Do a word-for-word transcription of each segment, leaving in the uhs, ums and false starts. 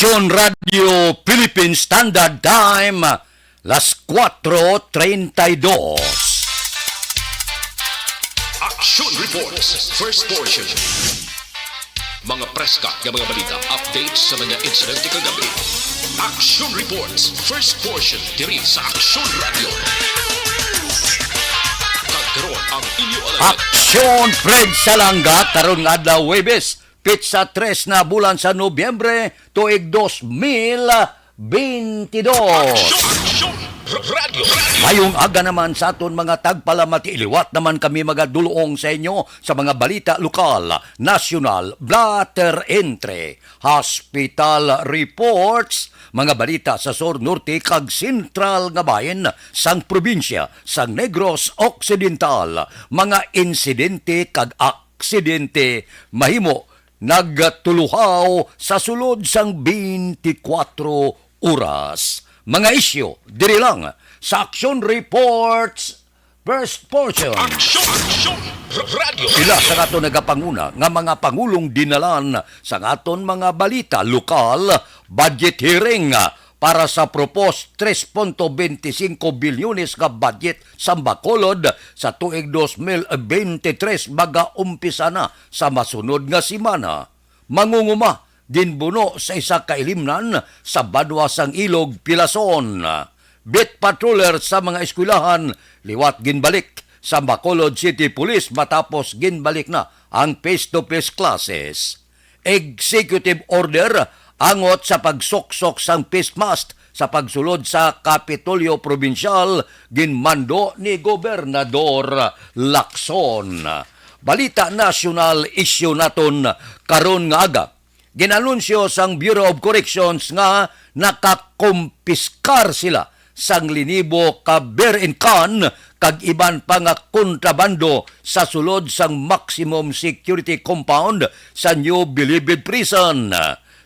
Aksyon Radio Philippine Standard Time, las cuatro treinta y dos. Action Reports, first portion. Mga preska nga mga balita, updates sa mga insidente kagabi. Action Reports, first portion, diri sa Action Radio. Kag karon ang inyo alagad. Aksyon Fred Salanga, karon nga adlaw, Huwebes, petsa tres na bulan sa Nobyembre, tuig dos mil bentidós. Aksyon, Aksyon, R-, Radio, Radio. Mayong aga naman sa aton mga tagpalamati. Liwat naman kami magadulong sa inyo sa mga balita lokal, nasyonal, blatter entre, hospital reports, mga balita sa sur, norte, kag sentral nga bahin sang probinsya sang Negros Occidental, mga insidente kag aksidente mahimo nagtuluhaw sa sulod sang twenty-four oras. Mga isyu diri lang sa Action Reports, first portion. Action, Action, R-, Radio. Pila sa aton nagapanguna nga mga pangulong dinalan sa aton mga balita lokal, budget hearing para sa proposed tres punto veinticinco bilyones nga budget sa Bacolod sa tuig dos mil beintitrés magaumpisa na sa masunod nga semana. Mangunguma, ginbuno sa isa ka ilimnan sa banwa sang Ilog, Pilason. Beat patroller sa mga eskwelahan liwat ginbalik sa Bacolod City Police matapos ginbalik na ang face-to-face classes. Executive order angot sa pagsuksok sang face mask sa pagsulod sa Kapitolyo Probinsyal, ginmando ni Gobernador Lacson. Balita nasyonal, isyu naton karon nga aga. Ginanunsyo sang Bureau of Corrections nga nakakumpiskar sila sang linibo ka beer and can kag iban pa nga kontrabando sa sulod sang maximum security compound sa New Bilibid Prison.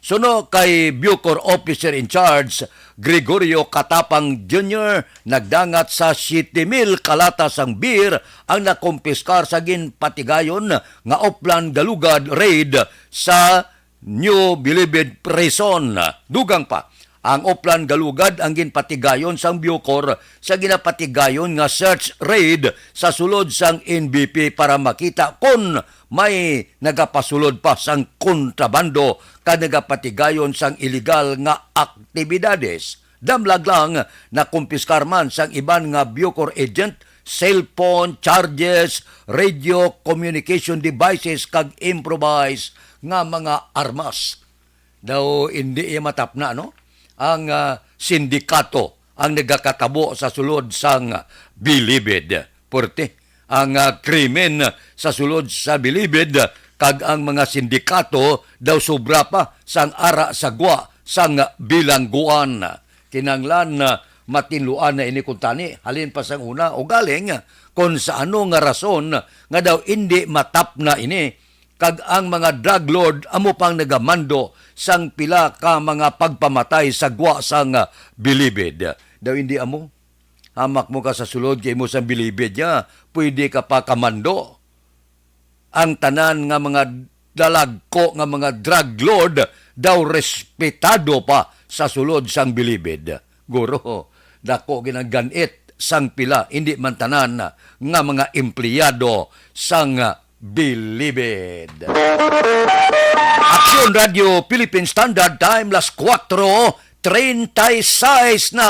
Suno kay Bucor Officer in Charge Gregorio Catapang Junior, nagdangat sa siyete mil ka lata sang beer ang nakumpiskar sa ginpatigayon nga Oplan Galugad raid sa New Bilibid Prison. Dugang pa, ang Oplan Galugad ang ginpatigayon sang Bucor sa ginapatigayon nga search raid sa sulod sang N B P para makita kon may nagapasulod pa sang kontrabando kag nagapatigayon sang iligal nga aktibidades. Damlag lang, nakumpiskar man sang iban nga Bucor agent, cellphone, charges, radio communication devices, kag improvised nga mga armas. Daw hindi iya matapna, no? Ang, ah, sindikato ang nagakatabo sa sulod sang Bilibid. Porte ang, ah, krimen sa sulod sa Bilibid, kag ang mga sindikato daw sobra pa sang ara sa gwa sang bilangguan. Kinahanglan, ah, matinluan na ini kuntani, halin pa sang una, ugaling kon sa ano nga rason nga daw indi matapna ini, kag ang mga drug lord amo pang nagamando sang pila ka mga pagpamatay sa gwa sang, ah, Bilibid. Daw indi amo, hamak mo ka sa sulod kay imo sang Bilibid niya, pwede ka pa kamando. Ang tanan nga mga dalagko nga mga drug lord daw respetado pa sa sulod sang Bilibid. Guro, dako gid ang gan-it sang pila, hindi man tanan, nga mga empleyado sang Bilibid. Aksyon Radio Philippine Standard Time, las kuwatro treinta y seis na.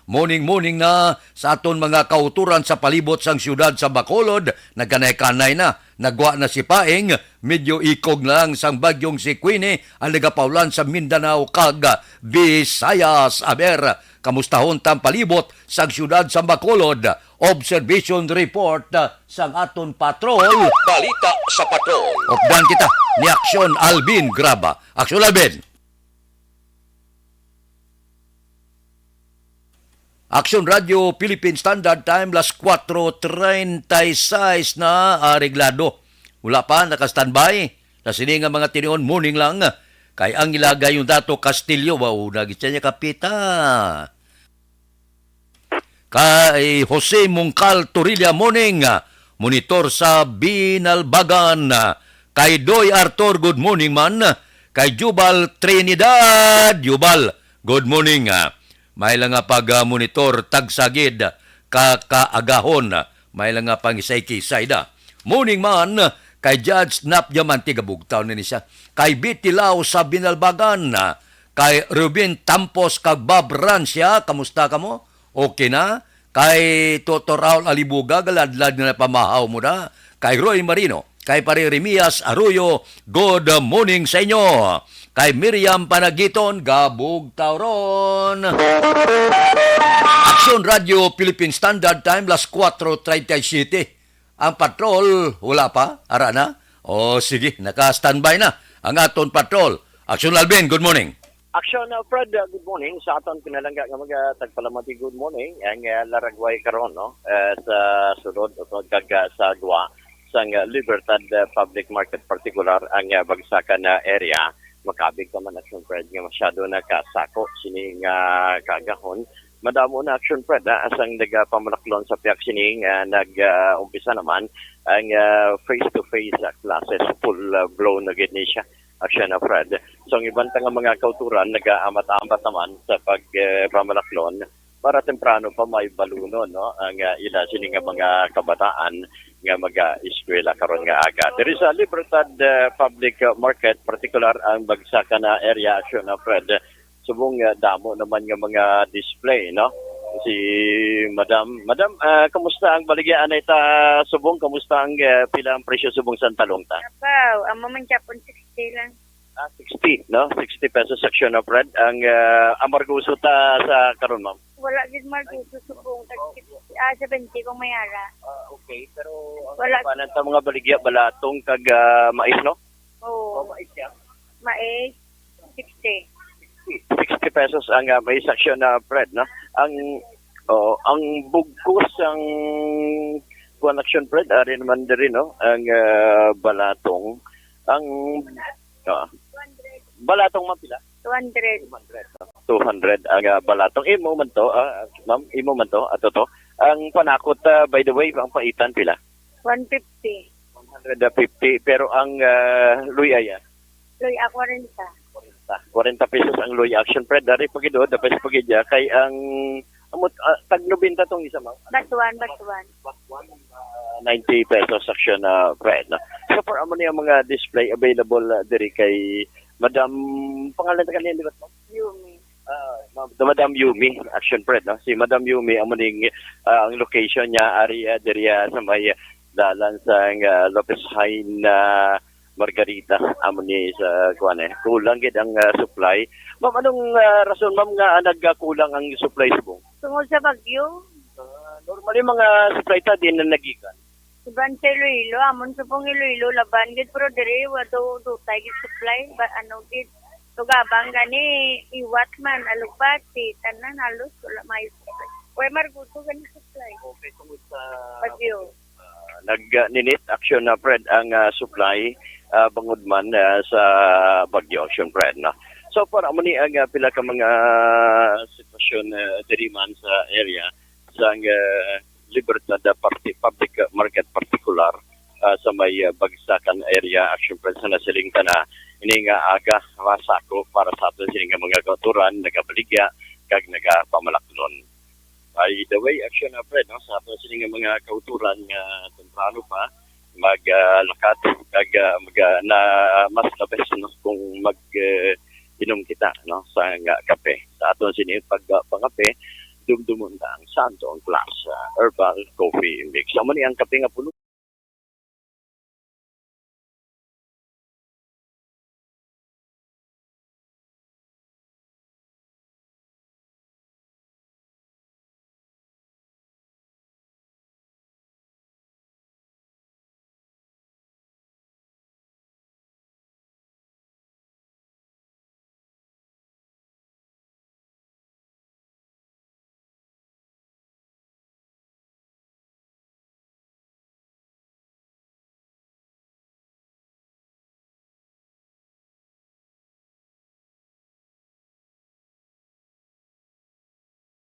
Morning, morning na sa aton mga kauturan sa palibot sang siyudad sa Bacolod. Nagkanay-kanay na, nagwa na si Paing, medyo ikog na lang sang bagyong si Queenie ang nagapaulan sa Mindanao kag Visayas. Aber, kamustahon tang palibot sang siyudad sa Bacolod. Observation report, ah, sang aton patrol. Balita sa patrol. Updan kita ni Aksyon Alvin Graba. Aksyon Alvin. Aksyon Radio Philippine Standard Time, las kuwatro treinta y seis na, areglado. Wala pa, naka-standby. Na sini nga mga tinion, morning lang. Kay ang ilagay yung dato Castillo, wow, nagitsa niya kapita. Kay Jose Mungkal Torilla, morning, monitor sa Binalbagan. Kay Doy Arthur, good morning man. Kay Jubal Trinidad. Jubal, good morning, ah. May lang nga pag-monitor, tagsa gid ka kaagahon. May lang nga pangisay-kisay da. Morning man, kay Judge Nap Diamante, gabugtaw na ni siya. Kay Betty Lau sa Binalbagan, ah, kay Ruben Tampos kag Bob Rancia, kamusta kamo? Okay na? Kay Toto Raul Alibuga, galadlad nga napamahaw mo na. Kay Roy Marino, kay Pare Remias Arroyo, good morning sa inyo. Kay Miriam Panagiton, gabugtaw ron. Aksyon Radio Philippine Standard Time, las cuatro treinta y siete. Ang patrol, wala pa? Ara na? O sige, naka-standby na ang aton patrol. Aksyon Alvin, good morning. Action, uh, Fred, uh, good morning. Sa aton pinalangga nga mga tagpalamati, good morning. Ang, uh, laragway karon, no? Uh, sa sulod, utod kag, uh, sa gwa sang, uh, Libertad, uh, Public Market, partikular ang, uh, Bagsakan na area. Makabig ka man, Action Fred, nga masyado nakasako sini nga kaagahon. Madamo na, Action Fred, ah, asang nagapamalaklon sa pihak sini nga nag, ah, umpisa naman ang, ah, face-to-face, ah, classes. Full, ah, blow na gid ni siya, Action, ah, Fred. So, ang iban ta nga mga kauturan nagaamat-amat naman sa pag, eh, pamalaklon para temprano pa may balunon, no, ang, ah, ila sini nga mga kabataan nga mag-eskwela karon nga aga. Diri sa Libertad, ah, Public Market, partikular ang Bagsakan na area, Action, ah, Fred, subong, ah, damo naman nga mga display, no? Si Madam. Madam, ah, kamusta ang baligya anay ta subong? Kamusta ang, ah, pila ang presyo subong sa talong ta? Abaw, amo man gyapon sixty lang. Ah, sixty, no? Sixty pesos, Action, ah, Fred. Ang, ah, amargoso ta sa karon, ma'am? Wala gid margoso subong, tag sixty, ah, seventy kung may ara. Ah, okay. Pero ang wala. Kabanan ta mga baligya, balatong kag, ah, mais, no? Oo. Oh, mais siya. Mais, sixty. Sixty pesos ang, ah, mais, Action, ah, Fred, no? Ang, oo, ang bugkos ang kuwan, Action Fred, ari naman diri, no? Ang, ah, balatong. Ang, ah, balatong man pila? Two hundred. Two hundred, no? Two hundred ang, ah, balatong. Imo man to, ah, ma'am, imo man to, ato to. Ang panakot, ah, by the way, ang paitan pila? One fifty. One hundred fifty, pero ang, ah, luy-a ya? Luy-a, kwarenta. Kwarenta. Kwarenta pesos ang luy-a, Action Fred. Dari pa gid, oh, the best pa gid ya. Kay ang, amot, ah, tag nobenta tong isa, ma'am? Batuan, batuan. Batuan, ah, ninety pesos, Action, ah, Fred, no? So, for amo ni ang mga display available, ah, diri kay Madam, pangalan ta kanina, di ba, ma'am? Yumi. Ah, Ma'am, Madam Yumi, Action Fred, no? Si Madam Yumi, amo ning, ah, ang location niya, ari, ah, diri, ah, sa may dalan sang, ah, Lopez High na Margarita, amo ni sa, kuwan, eh. Kulang gid ang, ah, supply. Ma'am, anong, ah, rason, ma'am, nga nagkulang ang supply subong? Tungod sa bagyo. Ah, normally, mga supply ta, di na nagikan. Iban sa Iloilo, amon subong Iloilo, laban gid, pero diri, wa do, dutay gid supply, ba, ano gid, tugabang gani, iwat man, alugbati, tanan halos, wala maayo supply. Way margoso gani supply. Okay, tungod sa bagyo. Ah, nag-, ah, ninit, Action, ah, Fred, ang, ah, supply, ah, bangod man, ah, sa bagyo, Action, Fred, no? So far, amo ni ang, ah, pila ka mga sitwasyon, ah, diri man sa area, sa, ah, Libertad, ah, parti-, Public Market partikular, ah, sa may, ah, Bagsakan area, Action Fred, sa nasiling ta na ini nga aga masako para sa aton sini nga mga kauturan, nagabaligya kag nagapamalaklon. By the way, Action, ah, Fred, no, sa aton sini nga mga kauturan nga temprano pa, mag, ah, lakat kag, ah, mag, ah, na, mas the best, no, kung mag, eh, inom kita, no, sa nga kape. Sa aton sini pag, ah, pangape, dumdumon ta ang Santo Plus, ah, Herbal Coffee Mix. Amo ni ang kape nga puno.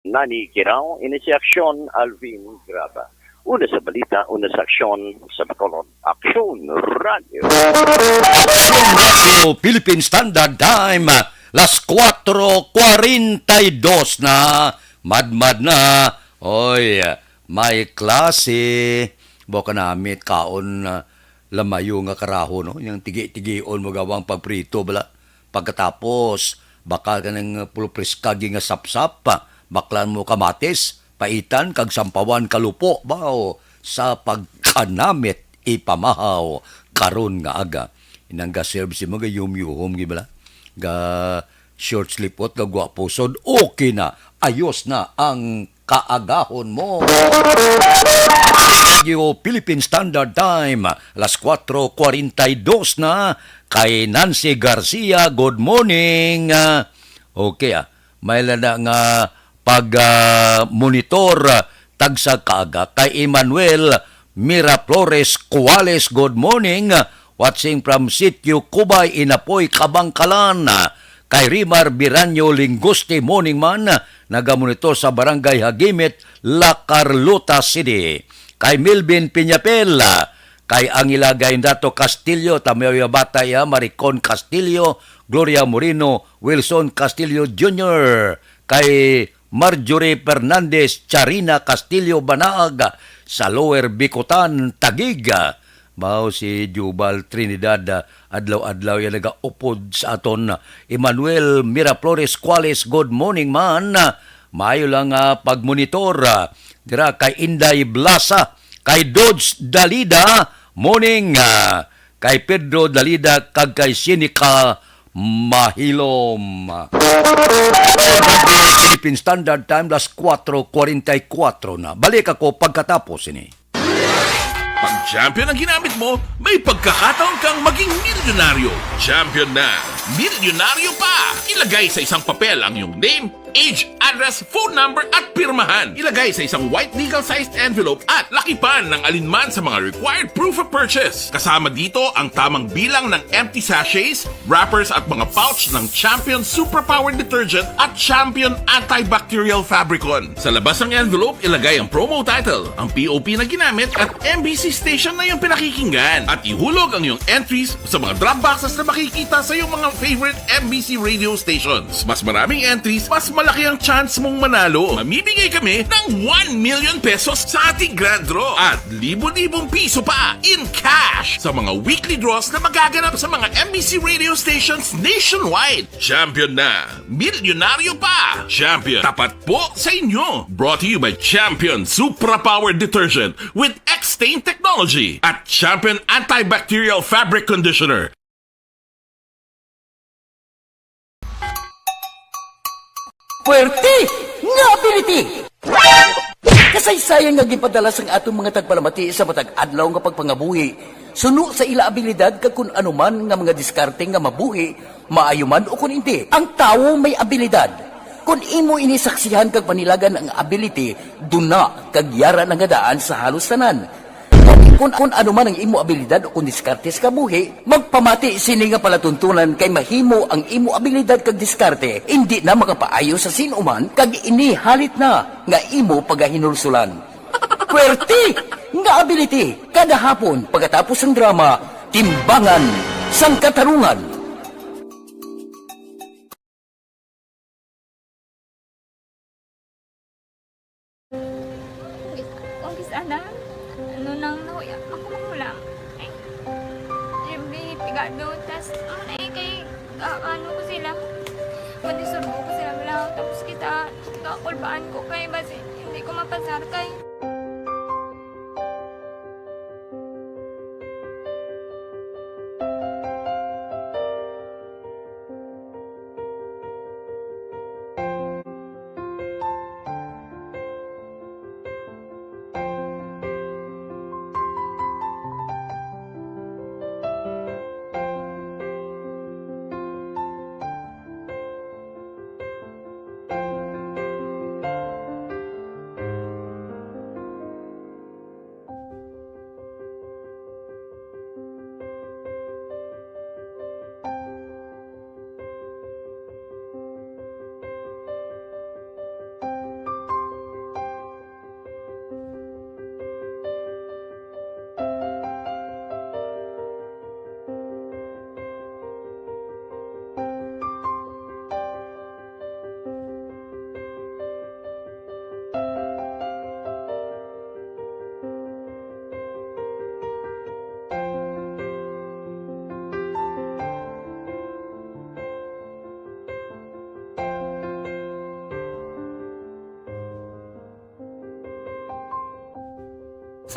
Nani Kirao, ini si Aksyon Alvin Graba. Una sa balita, una sa aksyon sa Bacolod. Aksyon Radio. Aksyon Radio, Philippine Standard Time, las cuatro cuarenta y dos na. Madmad na. Oy, may klase. Baw ka namit kaon, ah, lamayo nga karaho, no? Yang tigi-tigion mo gawang pagprito, bala. Pagkatapos, bakal ka ng pulupriskagi nga sapsap, baklan mo kamatis, paitan, kag sampawan kalupo, baw, sa pagkanamit ipamahaw karon nga aga. Inang ga-serve si mga yumyuhom, gi bala? Ga short sleeve, ga guwapo, sod okay na. Ayos na ang kaagahon mo. Radio Philippine Standard Time, las cuatro cuarenta y dos na. Kay Nancy Garcia, good morning. Ah, okay, ah. May lana nga pag, ah, monitor, ah, tagsa kaaga. Kay Emmanuel Miraflores Cuales, good morning. Watching from Sitio Cubay, Inapoy, Kabangkalan. Kay Rimar Biranyo Lingoste, morning man, nagamonitor sa Barangay Hagimit, La Carlota City. Kay Melvin Piñapel, kay Angela Gaindato Castillo, tamayo ya bata ya, Maricon Castillo, Gloria Moreno, Wilson Castillo Junior, kay Marjorie Fernandez, Charina Castillo Banaag, sa Lower Bicutan, Taguig. Mao si Jubal Trinidad, ah, adlaw-adlaw yan nagaupod sa aton. Emmanuel Miraflores Cuales, good morning man. Maayo lang, ah, pagmonitor, ah, dira kay Inday Blasa, kay Dodge Dalida, morning, ah, kay Pedro Dalida, kag kay Sinica Mahilom. Philippine Standard Time, las cuatro cuarenta y cuatro na. Balik ako pagkatapos ini. Pag champion ang ginamit mo, may pagkakataon kang maging milyonaryo. Champion na, milyonaryo pa! Ilagay sa isang papel ang iyong name, age, address, phone number, at pirmahan. Ilagay sa isang white legal-sized envelope at lakipan ng alinman sa mga required proof of purchase. Kasama dito ang tamang bilang ng empty sachets, wrappers, at mga pouch ng Champion Superpower Detergent at Champion Antibacterial Fabricon. Sa labas ng envelope, ilagay ang promo title. Ang P O P na ginamit at M B C station na iyong pinakikinggan. At ihulog ang iyong entries sa mga drop boxes na makikita sa iyong mga favorite M B C radio stations. Mas maraming entries, mas malaki ang chance mong manalo. Mamimigay kami ng one million pesos sa ating grand draw at libo-libong piso pa in cash sa mga weekly draws na magaganap sa mga M B C radio stations nationwide. Champion na! Milyonaryo pa! Champion, tapat po sa inyo! Brought to you by Champion Supra Power Detergent with X-Stain Technology at Champion Antibacterial Fabric Conditioner. Puwerte nga ability! Kasaysayan nga ginpadala sang aton mga tagpalamati sa matag adlaw nga pagpangabuhi, suno sa ila abilidad kag kun ano man nga mga diskarte nga mabuhi, maayo man ukon indi. Ang tawo may abilidad. Kon imo ini saksihan kag panilagan ang ability, duna kag yara na nga daan sa halos tanan. Kon, kon ano man ang imo abilidad o kon diskarte sa kabuhi, magpamati sini nga palatuntunan kay mahimo ang imo abilidad kag diskarte indi na makapaayo sa sin-o man kag ini halit na nga imo pagahinulsulan. Puwerte nga ability kada hapon pagkatapos sang drama, Timbangan sang Katarungan. Kung kis-, ana, ano nang nahuya, ako magulang. Ay, J B, pigado, tas, ano na eh, kay, ah, ano ko sila, pwede surbo ko sila, wala, tapos kita, kakulbaan ko kay, basi, hindi ko mapasar kay.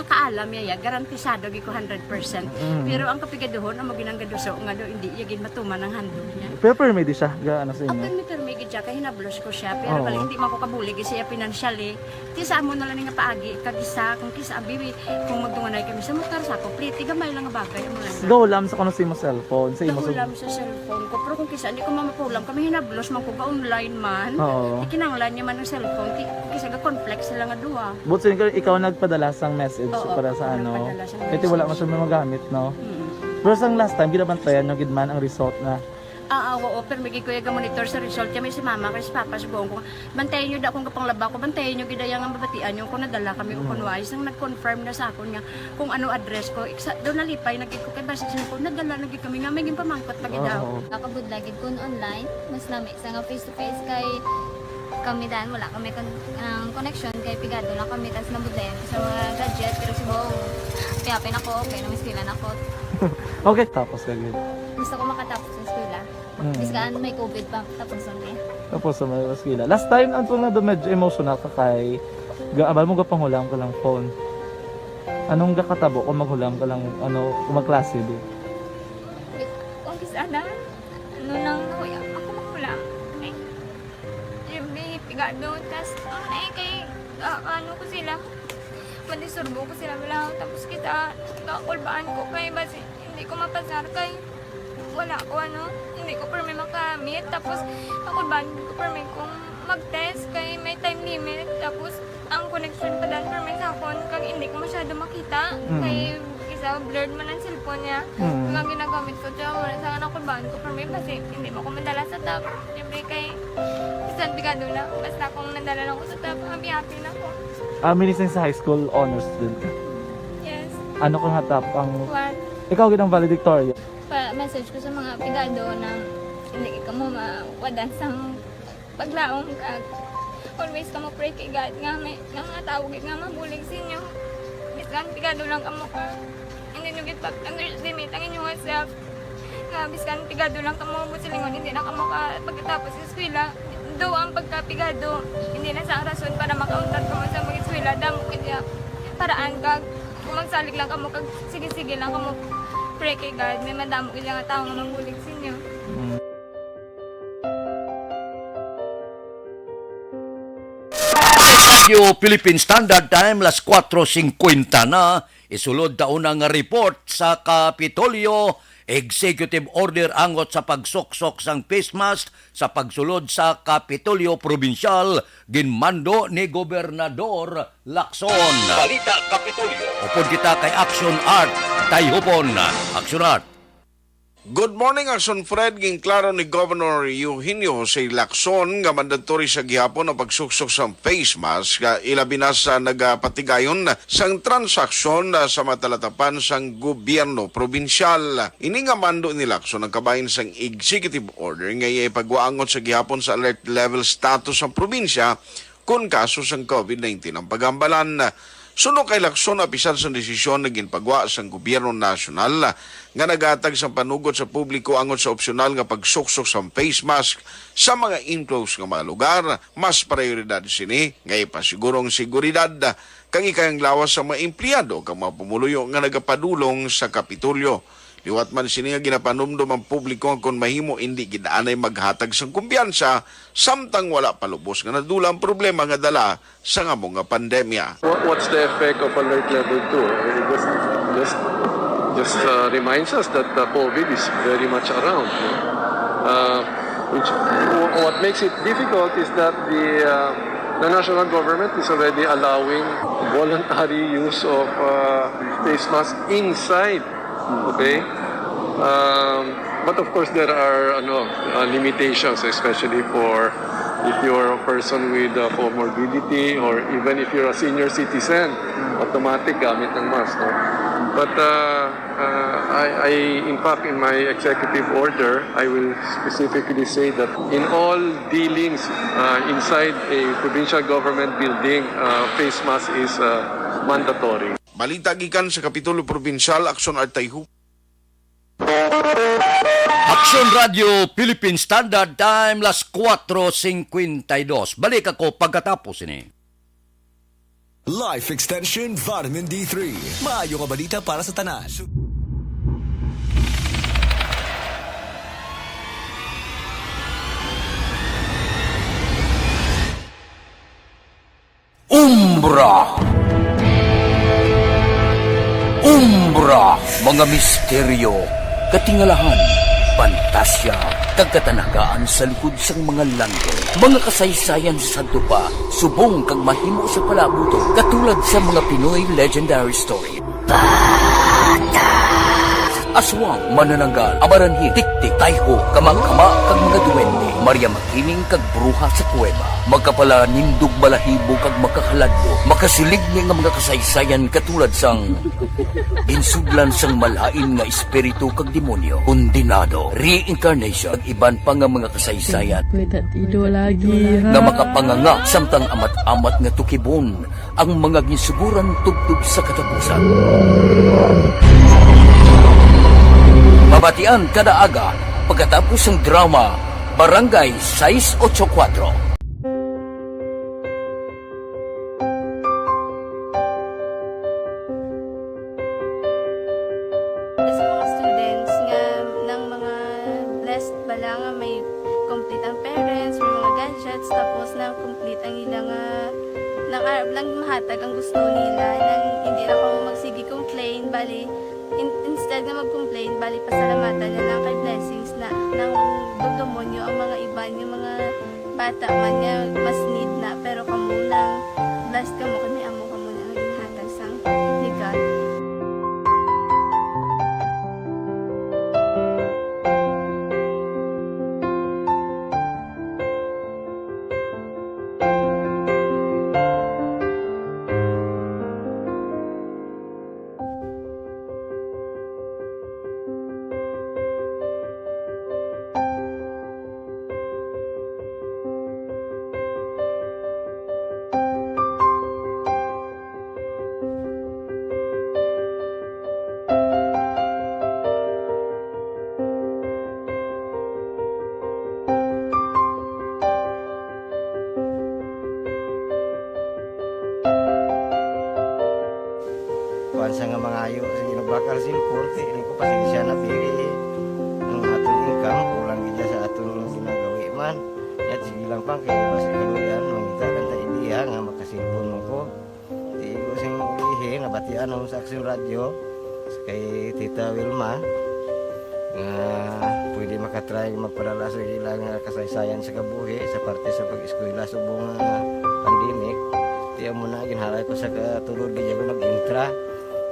Kaalam niya, ya, garantisado gid ko hundred percent. Mm. Pero ang kapigaduhon, amo ginang gaduso nga do, hindi niya gid matuman ang handog niya. Pero permi di siya, ga-, ano sa inyo? Permi, permi gid siya, kay hinablos ko siya. Pero Oo. bali, hindi man ko kabulig siya financially. Ti sa amo na lang nga paagi, kag isa, kung kisa, abi, kung magdunganay kami sa motor, sa ako, pliti, gamay lang nga bagay, amo lang. Gahulam sa kuno sa imo cellphone, sa imo sa Gahulam sa cellphone ko, pero kung kisa, hindi ko mamapulam, kami hinablos man ko, ga-online man. Oo. Ikinanglan niya man ang cellphone, ti, kisa ga-conflict sila nga duha. But sin-, ikaw nagpadala sang message Oo, para sa ako ano? nagpadala sang Kaya wala man message. siya magamit, no? Mm. Pero sang last time, ginabantayan nyo gid man ang result na? Ah, ah, oo, pero may gid ko yung monitor sa result. Kami si mama, kay si papa, subuhon ko. Bantayan nyo da kung kapanglaba ko, bantayan nyo gid ang mabatian nyo kung nadala kami o Mm. kung wala. Isang nag-confirm na sa akon nga kung ano address ko. Iksa, doon nalipay na gid ko kay basi sa ko, nadala na gid kami nga may ginpamangkot pa gid daw. Oo. Nakabudlay gid kun online, mas nami sa nga face to face kay kami dan wala kami kon-, ang connection kay pigado lang kami tas nabudlayan ko sa mga gadget pero si Bong, kaya pin ako, okay, nang eskwela na ako. Okay, tapos ka gid. Gusto ko makatapos sa eskwela. Mm. Bis kaan may covid pa, tapos ang eh. Tapos sa mga eskwela. Last time, ang tunga do medyo emotional ka kay ga-, abal mo gapanghulam ka lang phone. Anong gakatabo kung maghulam ka lang, ano, kung magklase di? Kung kis-, ana, ano nang nahuya, ako maghulam. Ay, Jimmy, pigado, tas, ang ay kay, ah, ano ko sila, madisturbo ko sila, wala, tapos kita, kakulbaan ko kay, basi, hindi ko mapasar kay, wala ko, ano, hindi ko permi makamit, tapos, kakulbaan ko permi kung mag-test kay may time limit, tapos, ang connection pa dan permi sa akon, kag hindi ko masyado makita, Mm. kay, isa, blurred man ang cellphone niya, Mm. kag ang ginagamit ko, siya, wala sa kakulbaan ko permi, basi, hindi mo ko madala sa top, siyempre kay, bisan pigado na, basta kung nadala lang ko sa top, happy-happy na ko. Ah, minising sa high school, honor student ka? Yes. Ano ka nga top ang One. Ikaw gid ang valedictorian? Pa-message ko sa mga pigado na hindi ka mo mawadan sang paglaom kag always ka mo pray kay God nga may, nga mga tawo gid nga mabulig sa inyo. Bisan pigado lang kamo ka, hindi nyo gid pag-underestimate ang inyong self. Nga biskan pigado lang kamo mo silingon, hindi na kamo ka pagkatapos sa eskwela. Do ang pagkapigado, hindi na sa ang rason para makauntat kamo sa mag-eskwela. Damo kaya paraan kag kung magsalig lang kamo kag sige-sige lang kamo pray kay God, may madamo gid nga tawo nga mabulig sa inyo. Mm. Radio Philippine Standard Time, las kuwatro singkwenta na. Isulod ta una nga report sa Kapitolyo, executive order angot sa pagsuksok sang face mask sa pagsulod sa Kapitolyo Probinsyal, ginmando ni Gobernador Lacson. Balita Kapitolyo. Upod kita kay Action Art Tayhupon. Action Art. Good morning, Action Fred. Ginklaro ni Governor Eugenio Jose Lacson nga mandatory sa gihapon ang pagsuksok sang face mask, ah, ilabi na sa nagapatigayon sang transaksyon, ah, sa matalatapan sang gobyerno probinsyal. Ini nga mando ni Lacson ang kabahin sang executive order nga iya ipagwaangot sa gihapon sa alert level status ang probinsya kon kaso sang covid nineteen ang paghambalan. Suno kay Lacson, apisar sang desisyon nga ginpagwa sang gobyerno nasyonal nga naghatag sang panugot sa publiko angot sa opsyonal nga pagsuksok sang face mask sa mga enclosed nga mga lugar, mas prioridad sini nga ipasiguro ang seguridad kag ikayang lawas sa mga empleyado kag mga pumuluyo nga nagapadulong sa Kapitolyo. Liwat man sini nga ginapanumdom ang publiko nga kon mahimo indi gid anay maghatag sang kumpiyansa samtang wala pa lubos nga nadula ang problema nga dala sang amo nga pandemya. What, what's the effect of alert level two? It just, just, just, uh, reminds us that the covid is very much around, no? Uh, which, wh-, what makes it difficult is that the, uh, the national government is already allowing voluntary use of, uh, face masks inside. Okay? Um, but of course, there are, ano, uh, limitations, especially for if you're a person with a comorbidity or even if you're a senior citizen, automatic gamit ng mask, no? But, uh, uh, I, I, in fact, in my executive order, I will specifically say that in all dealings, uh, inside a provincial government building, uh, face mask is, uh, mandatory. Balita gikan sa Kapitolyo Probinsyal, Action Art Tayhupon. Action Radio Philippine Standard Time, las kuwatro singkwenta y dos. Balik ako pagkatapos ini. Life Extension Vitamin D three. Maayo nga balita para sa tanan. Umbra. Umbra, mga misteryo, katingalahan, pantasya, kag katanagaan sa likod sang mga langit. Mga kasaysayan sa sadto pa, subong kag mahimo sa palaabuton, katulad sa mga Pinoy legendary story. Aswang, manananggal, amaranhit, tiktik, tayho, kamang-kama, kag mga duwende. Maria Makiling kag bruha sa kuweba. Makapalanindog balahibo kag makahaladlok. Makasiling ni nga mga kasaysayan katulad sang ginsudlan sang malain nga espiritu kag demonyo, kondenado, reincarnation, kag iban pa nga mga kasaysayan Wait, that ido lagi, ha? nga makapanganga samtang amat-amat nga tukibon ang mga ginsuguran tubtob sa katapusan. Mabatian kada aga pagkatapos sang drama Barangay sais ocho kuwatro. Sa mga students nga nang mga blessed bala nga may complete ang parents, may mga gadgets, tapos na complete ang ila nga nang arab lang mahatag ang gusto nila, nang hindi na kamo magsige complain, bali, in- instead nga mag-complain, bali, pasalamatan na lang kay blessings na nang dumdumo nyo ang mga iban, yung mga bata man nga mas need na, pero kamo nang blessed kamo kay may amo kamo na nga ginhatag sang ni God. Kuwan sa nga mangayo sa ginubakal sin korte, ini ko pasensya na pili. Ang aton income, kulang gid sa aton ginagawi man. Yat, sige lang pang, kaya basi kaluyan, mangita lang ta idea nga makasilpon mo ko. Di ko sing ulihi, nabatian ako sa Aksyon Radyo, kay Tita Wilma, nga pwede makatry magpadala sa ila nga kasaysayan sa kabuhi sa parte sa pag-eskwela subong nga pandemic. Di amo na, ginhalay ko sa katulod, di ako mag-intra.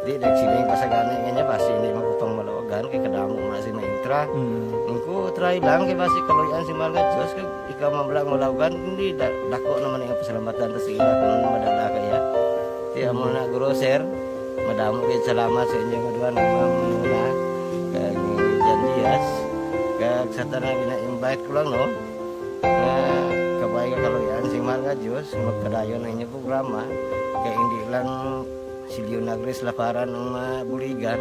Di, nagsiling pa sa gani nga niya, basi hindi man ko pang malawagan, kay kadamo man si ma-intra. Mm. Ang ko, try lang, kay basi kaluyan si Mahal nga Diyos, kag ikaw man lang malawagan, hindi, da-, dako naman ang pasalamatan ta sa ila kung ano madala kaya. Di, amo na, guro, sir, madamo gid salamat sa inyo nga duha, ni Ma'am Muna, kag ni Jan Diaz, kag sa tanan gina-invite ko lang, no, nga kabay nga kaluyan si Mahal nga Diyos, magpadayon ang inyong programa, kay hindi lang si Leonagris Laparan ang mabuligan.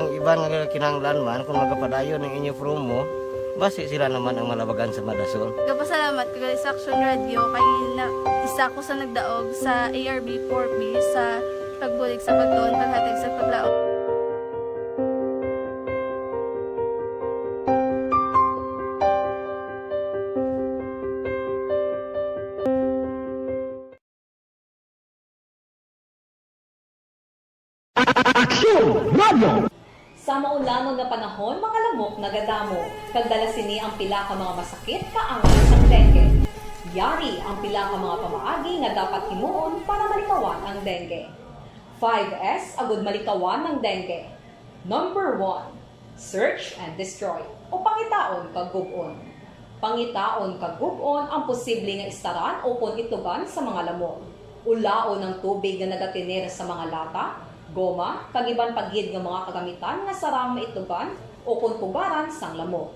Ang iban nga kinahanglan man, kung magapadayon ang inyo promo, basi sila naman ang malabagan sa madason. Nagapasalamat ko gali sa Aksyon Radyo kay na, isa ko sa nagdaog sa A R B four B sa pagbulig sa pagtuon, paghatag sa paglaom. Aksyon Radio! Sa maulanon nga panahon, mga lamok nagadamo, kag dala sini ang pila ka mga masakit nga angay sang dengue. Yari ang pila ka mga pamaagi nga dapat himuon para malikawan ang dengue. Five S agud malikawan ang dengue. Number one, search and destroy, o pangitaon kag gub-on. Pangitaon kag gub-on ang posible nga istaran ukon itlogan sa mga lamok. Ulaon ang tubig nga nagatener sa mga lata, goma, kag iban pa gid nga mga kagamitan nga sarang maitlogan ukon pugaran sang lamok.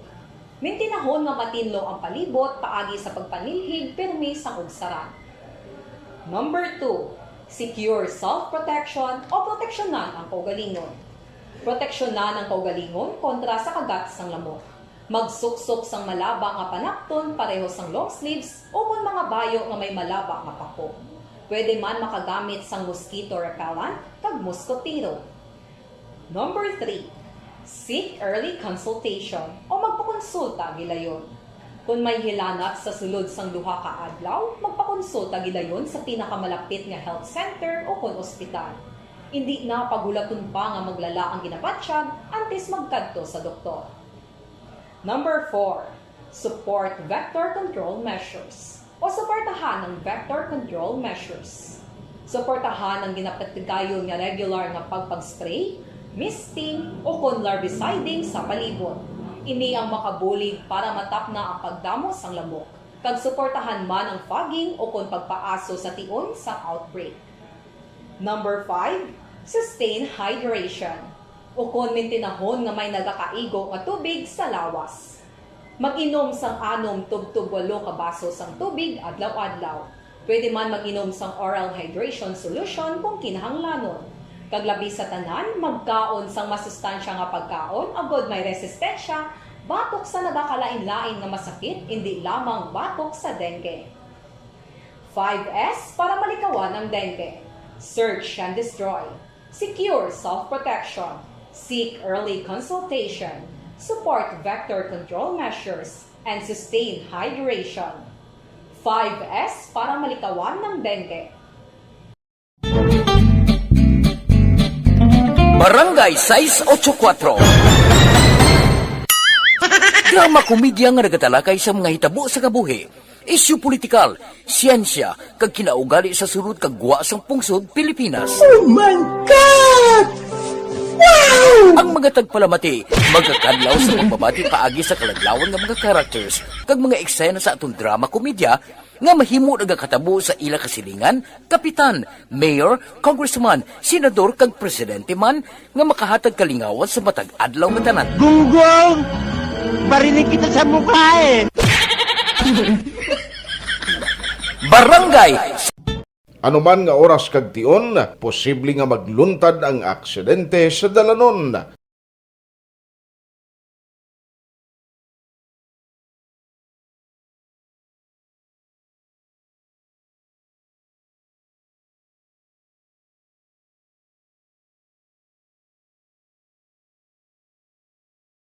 Mintinahon nga matinlo ang palibot paagi sa pagpanilhig pirmi sang ugsaran. Number two, secure self-protection o proteksyonan ang kaugalingon. Proteksyonan ang kaugalingon kontra sa kagat sang lamok. Magsuksok sang malaba nga panapton pareho sang long sleeves ukon mga bayo nga may malaba nga pako. Pwede man makagamit sang mosquito repellent kag mosquitero. Number three, seek early consultation o magpakonsulta gilayon. Kon may hilanat sa sulod sang duha ka adlaw, magpakonsulta gilayon sa pinakamalapit nga health center o kon ospital. Indi na paghulaton pa nga maglala ang ginabatyag antes magkadto sa doktor. Number four, support vector control measures o suportahan ang vector control measures. Suportahan ang ginapatigayon nga regular nga pagpag-spray, misting, o kon larviciding sa palibot. Ini ang makabulig para matapna ang pagdamo sang lamok, kag suportahan man ang fogging o kon pagpaaso sa tion sa outbreak. Number five, sustain hydration, o kon mintinahon nga may nagakaigo nga tubig sa lawas. Mag-inom sang anom tubtob walo ka baso sang tubig adlaw-adlaw. Pwede man mag-inom sang oral hydration solution kung kinahanglanon. Kag labi sa tanan, magkaon sang masustansya nga pagkaon agod may resistensya batok sa nagakalain-lain nga masakit, indi lamang batok sa dengue. Five S para malikawan ang dengue. Search and destroy. Secure self-protection. Seek early consultation. Support vector control measures and sustain hydration. Five S para malikawan ng dengue. Barangay sais ocho kuatro. Drama komedya nga nagatalakay sa mga hitabo sa kabuhi, isyu politikal, siyensya, kag kinaugali sa sulod kag gwa sang pungsod Pilipinas. Oh my God! Wow! Ang mga tagpalamati magakadlaw sa pagbabati paagi sa kaladlawan nga mga characters kag mga eksena sa aton drama komedya nga mahimo nagakatabo sa ila kasilingan, kapitan, mayor, congressman, senador kag presidente man nga makahatag kalingawan sa matag adlaw nga tanan. Gunggong! Barinig kita sa mukha eh! Barangay Ano man nga oras kag tion, posible nga magluntad ang aksidente sa dalanon.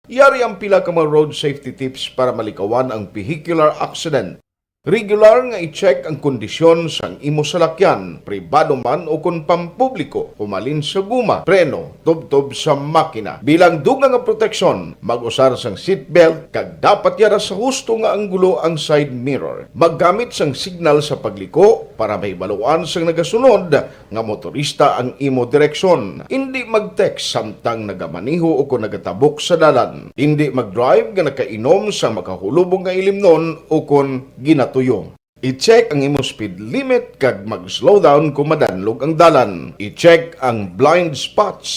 Yari ang pila ka mga road safety tips para malikawan ang vehicular accident. Regular nga i-check ang kondisyon sang imo salakyan, pribado man ukon pampubliko, humalin sa guma, preno, tubtob sa makina. Bilang dugang nga proteksyon, mag-usar sang seatbelt kag dapat yara sa husto nga anggulo ang side mirror. Maggamit sang signal sa pagliko para mahibaluan sang nagasunod nga motorista ang imo direksyon. Indi mag-text samtang nagamaneho ukon nagatabok sa dalan. Indi mag-drive nga nakainom sa makahulubong nga ilimnon ukon ginatuyo. I-check ang imo speed limit kag mag-slow down kon madanlog ang dalan. I-check ang blind spots.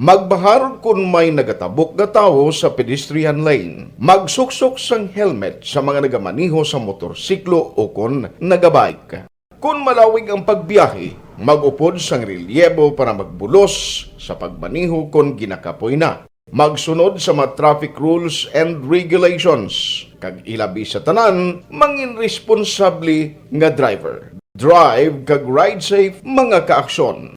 Magbahar kon may nagatabok nga tawo sa pedestrian lane. Magsuksok sang helmet sa mga nagamaneho sa motorsiklo ukon nagabike. Kon malawig ang pagbiyahe, mag-upod sang relyebo para magbulos sa pagmaneho kon ginakapoy na. Magsunod sa mga traffic rules and regulations, kag ilabi sa tanan, mangin responsable nga driver. Drive kag ride safe, mga kaaksyon.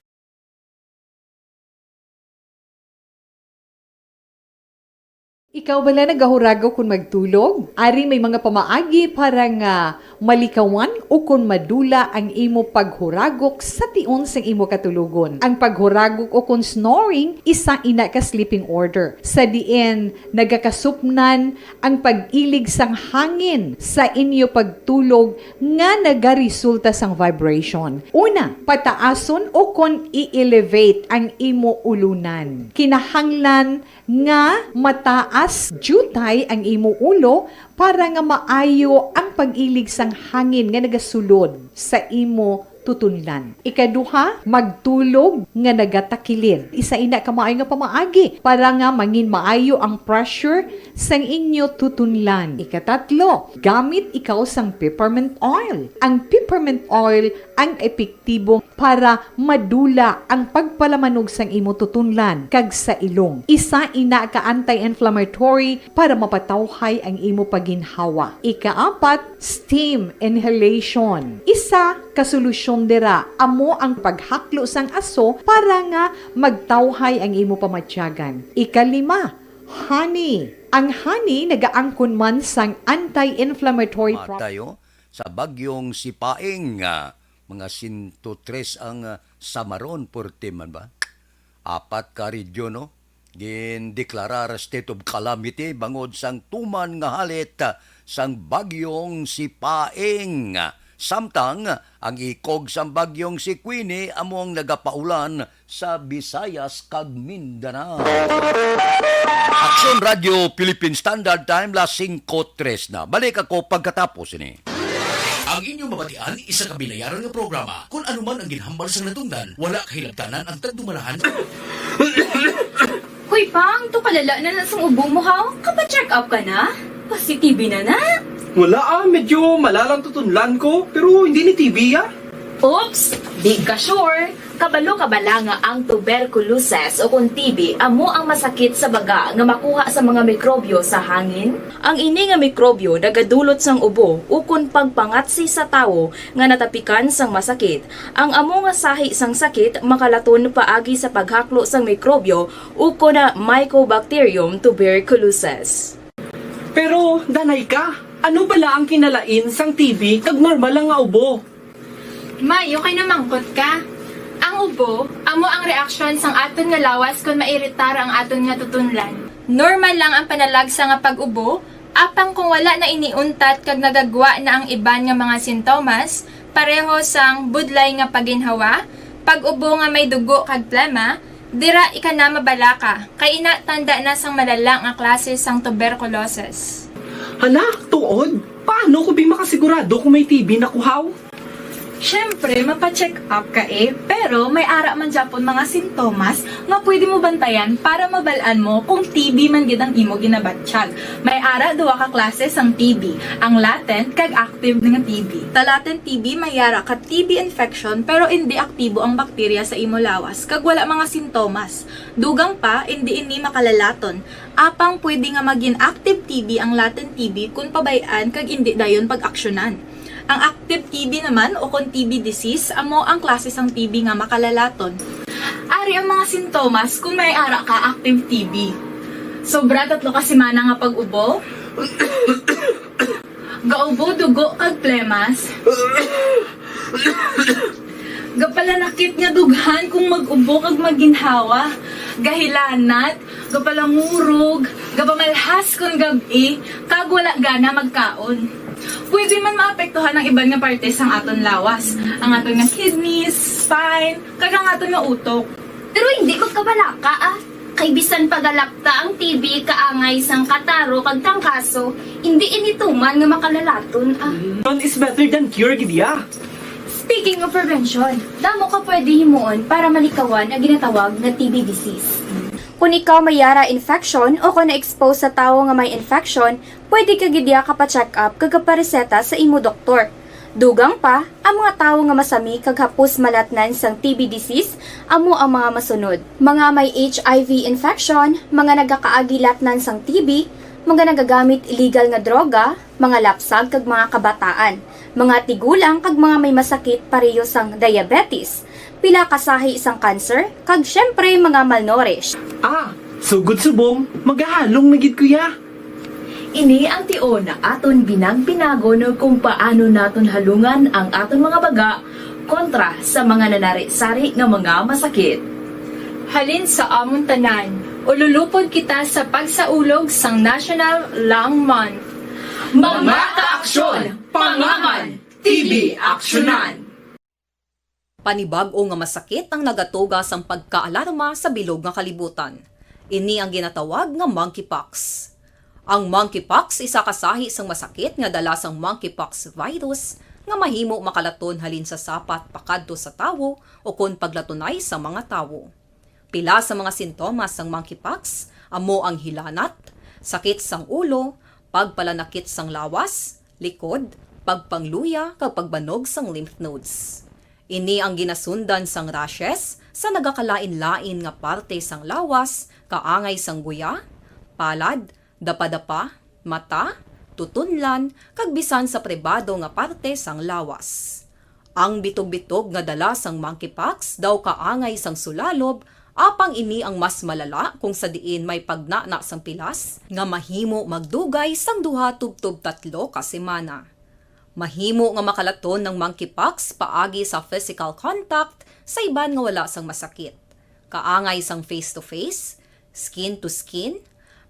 Ikaw bala nagahuragok kon magtulog? Ari may mga pamaagi para nga malikawan ukon madula ang imo paghuragok sa tion sang imo katulogon. Ang paghuragok ukon snoring isa ina ka sleeping order, sa diin nagakasupnan ang pag-ilig sang hangin sa inyo pagtulog nga nagaresulta sang vibration. Una, pataason ukon i-elevate ang imo ulunan. Kinahanglan nga mataas diutay ang imo ulo para nga maayo ang pag-ilig sang hangin nga nagasulod sa imo tutunlan. Ikaduha, magtulog nga nagatakilid. Isa ina ka maayo nga pamaagi para nga mangin maayo ang pressure sang inyo tutunlan. Ikatatlo, gamit ikaw sang peppermint oil. Ang peppermint oil ang epektibo para madula ang pagpalamanog sang imo tutunlan kag sa ilong. Isa ina ka anti-inflammatory para mapatawhay ang imo pagginhawa. Ikaapat, steam inhalation. Isa ka solusyon Dira, amo ang paghaklo sang aso para nga magtawhay ang imo pamatyagan. Ikalima, honey. Ang honey nagaangkon man sang anti-inflammatory pro- Matayo, sa bagyong Sipaing, ah, mga sento tres ang, ah, samaron, purti man ba? Apat ka region, no? Gindeklarar state of calamity bangod sang tuman nga halit, ah, sang bagyong Sipaing. Samtang ang ikog sang bagyong si Queenie amo ang nagapaulan sa Visayas kag Mindanao. Aksyon Radio Philippine Standard Time, las singko tres na. Balik ako pagkatapos ini. Ang inyong mabatian, isa ka binayaran nga programa. Kung ano man ang ginhambal sang natungdan, wala kahilabtanan ang tagdumalahan. Hoy, Pang, to kalala na na sang ubo mo, ha? Kapa-check up ka na? Pasi-T B na na? Wala, ah, medyo malalang tutunlan ko, pero hindi ni T B, ah. Oops! Di ka sure? Kabalo ka bala nga ang tuberculosis o kon T B amo ang masakit sa baga nga makuha sa mga mikrobyo sa hangin? Ang ini nga mikrobyo nagadulot sang ubo ukon pagpangatsi sa tawo nga natapikan sang masakit. Ang amo nga sahi sang sakit makalaton paagi sa paghaklo sang mikrobyo ukon na Mycobacterium tuberculosis. Pero, danay ka, ano bala ang kinalain sang T B kag normal lang nga ubo? May, okay na mangkot ka. Ang ubo, amo ang reaksyon sang aton nga lawas kon mairitar ang aton nga tutunlan. Normal lang ang panalagsa nga pag-ubo, apang kung wala na ini untat kag nagagwa na ang iban nga mga sintomas, pareho sang budlay nga paginhawa, pag-ubo nga may dugo kag plema, dira ika na mabalaka, kay ina tanda na sang malala nga klase sang tuberculosis. Hala, tuod? Paano ko bi makasigurado kung may T B na ko, haw? Siyempre, mapa-check up ka, eh. Pero may ara man gyapon mga sintomas nga pwede mo bantayan para mabal-an mo kung T B man gid ang imo ginabatyag. May ara duha ka klase sang T B, ang latent kag active nga T B. Sa latent T B, may ara ka T B infection pero indi aktibo ang bakterya sa imo lawas kag wala mga sintomas. Dugang pa, indi ini makalalaton. Apang pwede nga magin active T B ang latent T B kon pabay-an kag indi dayon pag-aksyonan. Ang active T B naman o kon T B disease amo ang klase sang T B nga makalalaton. Ari ang mga sintomas kon may ara ka active T B. Sobra tatlo ka semana nga pag-ubo. Gaubo dugo kag plemas. Gapalanakit nga dughan kung mag-ubo kag maginhawa. Gahilanat, gapalangurog, gapamalhas kon gab-i, kag wala gana magkaon. Pwede man maapektuhan ang iban nga parte sang aton lawas, ang aton nga kidneys, spine, kag ang aton nga utok. Pero hindi magkabalaka, ah. Kay bisan pagalakta ang T B kaangay sang kataro kag trangkaso, hindi ini tuman nga makalalaton, ah. Prevention is better than cure, gid ya. Speaking of prevention, damo ka pwede himuon para malikawan ang ginatawag nga T B disease. Kung ikaw may yara infection o kung na-expose sa tawo nga may infection, pwede ka gid ya kapa-check up kag kapareseta sa imo doktor. Dugang pa, ang mga tawo nga masami kag hapos malatnan sang T B disease amo ang mga masunod: mga may H I V infection, mga nagakaagi latnan sang T B, mga nagagamit illegal nga droga, mga lapsag kag mga kabataan, mga tigulang kag mga may masakit pareho sang diabetes, pila ka sahi sang cancer, kag siyempre mga malnourished. Ah, sugod subong, magahalong na gid ko ya. Ini ang tion nga aton binag-binagon kung paano naton halungan ang aton mga baga kontra sa mga nanari-sari nga mga masakit. Halin sa amon tanan, ululupod kita sa pagsaulog sang National Lung Month. Mga kaaksyon, pangaman, T B aksyonan. Panibag-o nga masakit ang nagatuga sang pagkaalarma sa bilog nga kalibutan. Ini ang ginatawag nga monkeypox. Ang monkeypox isa ka sahi sang masakit nga dala sang monkeypox virus nga mahimo makalaton halin sa sapat pakadto sa tawo ukon paglatunay sa mga tawo. Pila sa mga sintomas sang monkeypox amo ang hilanat, sakit sang ulo, pagpalanakit sang lawas, likod, pagpangluya, kag pagbanog sang lymph nodes. Ini ang ginasundan sang rashes sa nagakalain-lain nga parte sang lawas, kaangay sang guya, palad, dapadapa, mata, tutunlan, kag bisan sa pribado nga parte sang lawas. Ang bitog-bitog nga dala sang monkeypox daw kaangay sang sulalob, apang ini ang mas malala kung sa diin may pagnana sang pilas nga mahimo magdugay sang duha tubtob tatlo ka semana. Mahimo nga makalaton ang monkeypox paagi sa physical contact sa iban nga wala sang masakit, kaangay sang face-to-face, skin-to-skin,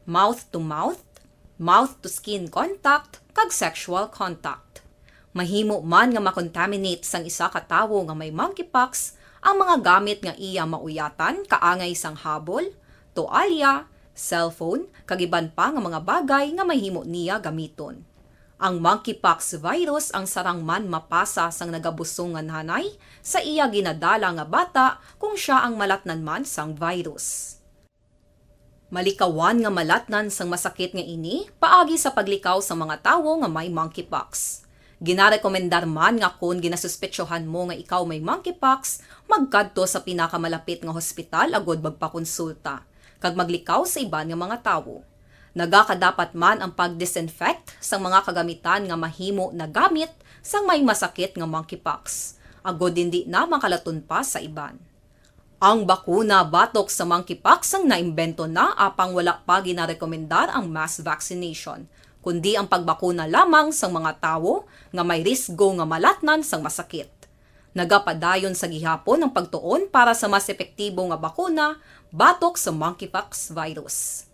mouth-to-mouth, mouth-to-skin contact, kag sexual contact. Mahimo man nga makontaminate sang isa ka tawo nga may monkeypox ang mga gamit nga iya mauyatan, kaangay sang habol, toalya, cellphone, kag iban pa nga mga bagay nga mahimo niya gamiton. Ang monkeypox virus ang sarang man mapasa sang nagabusong nga nanay sa iya ginadala nga bata kung sia ang malatnan man sang virus. Malikawan nga malatnan sang masakit nga ini paagi sa paglikaw sa mga tawo nga may monkeypox. Ginarekomendar man nga kon ginasuspetsohan mo nga ikaw may monkeypox, magkadto sa pinakamalapit nga hospital agud magpakonsulta kag maglikaw sa iban nga mga tawo. Nagakadapat man ang pag-disinfect sang mga kagamitan nga mahimo nagamit sang may masakit nga monkeypox, agud indi na makalaton pa sa iban. Ang bakuna batok sa monkeypox ang naimbento na, apang wala pa ginarekomendar ang mass vaccination, kundi ang pagbakuna lamang sang mga tawo nga may risgo nga malatnan sang masakit. Nagapadayon sa gihapon ang pagtuon para sa mas epektibo nga bakuna batok sa monkeypox virus.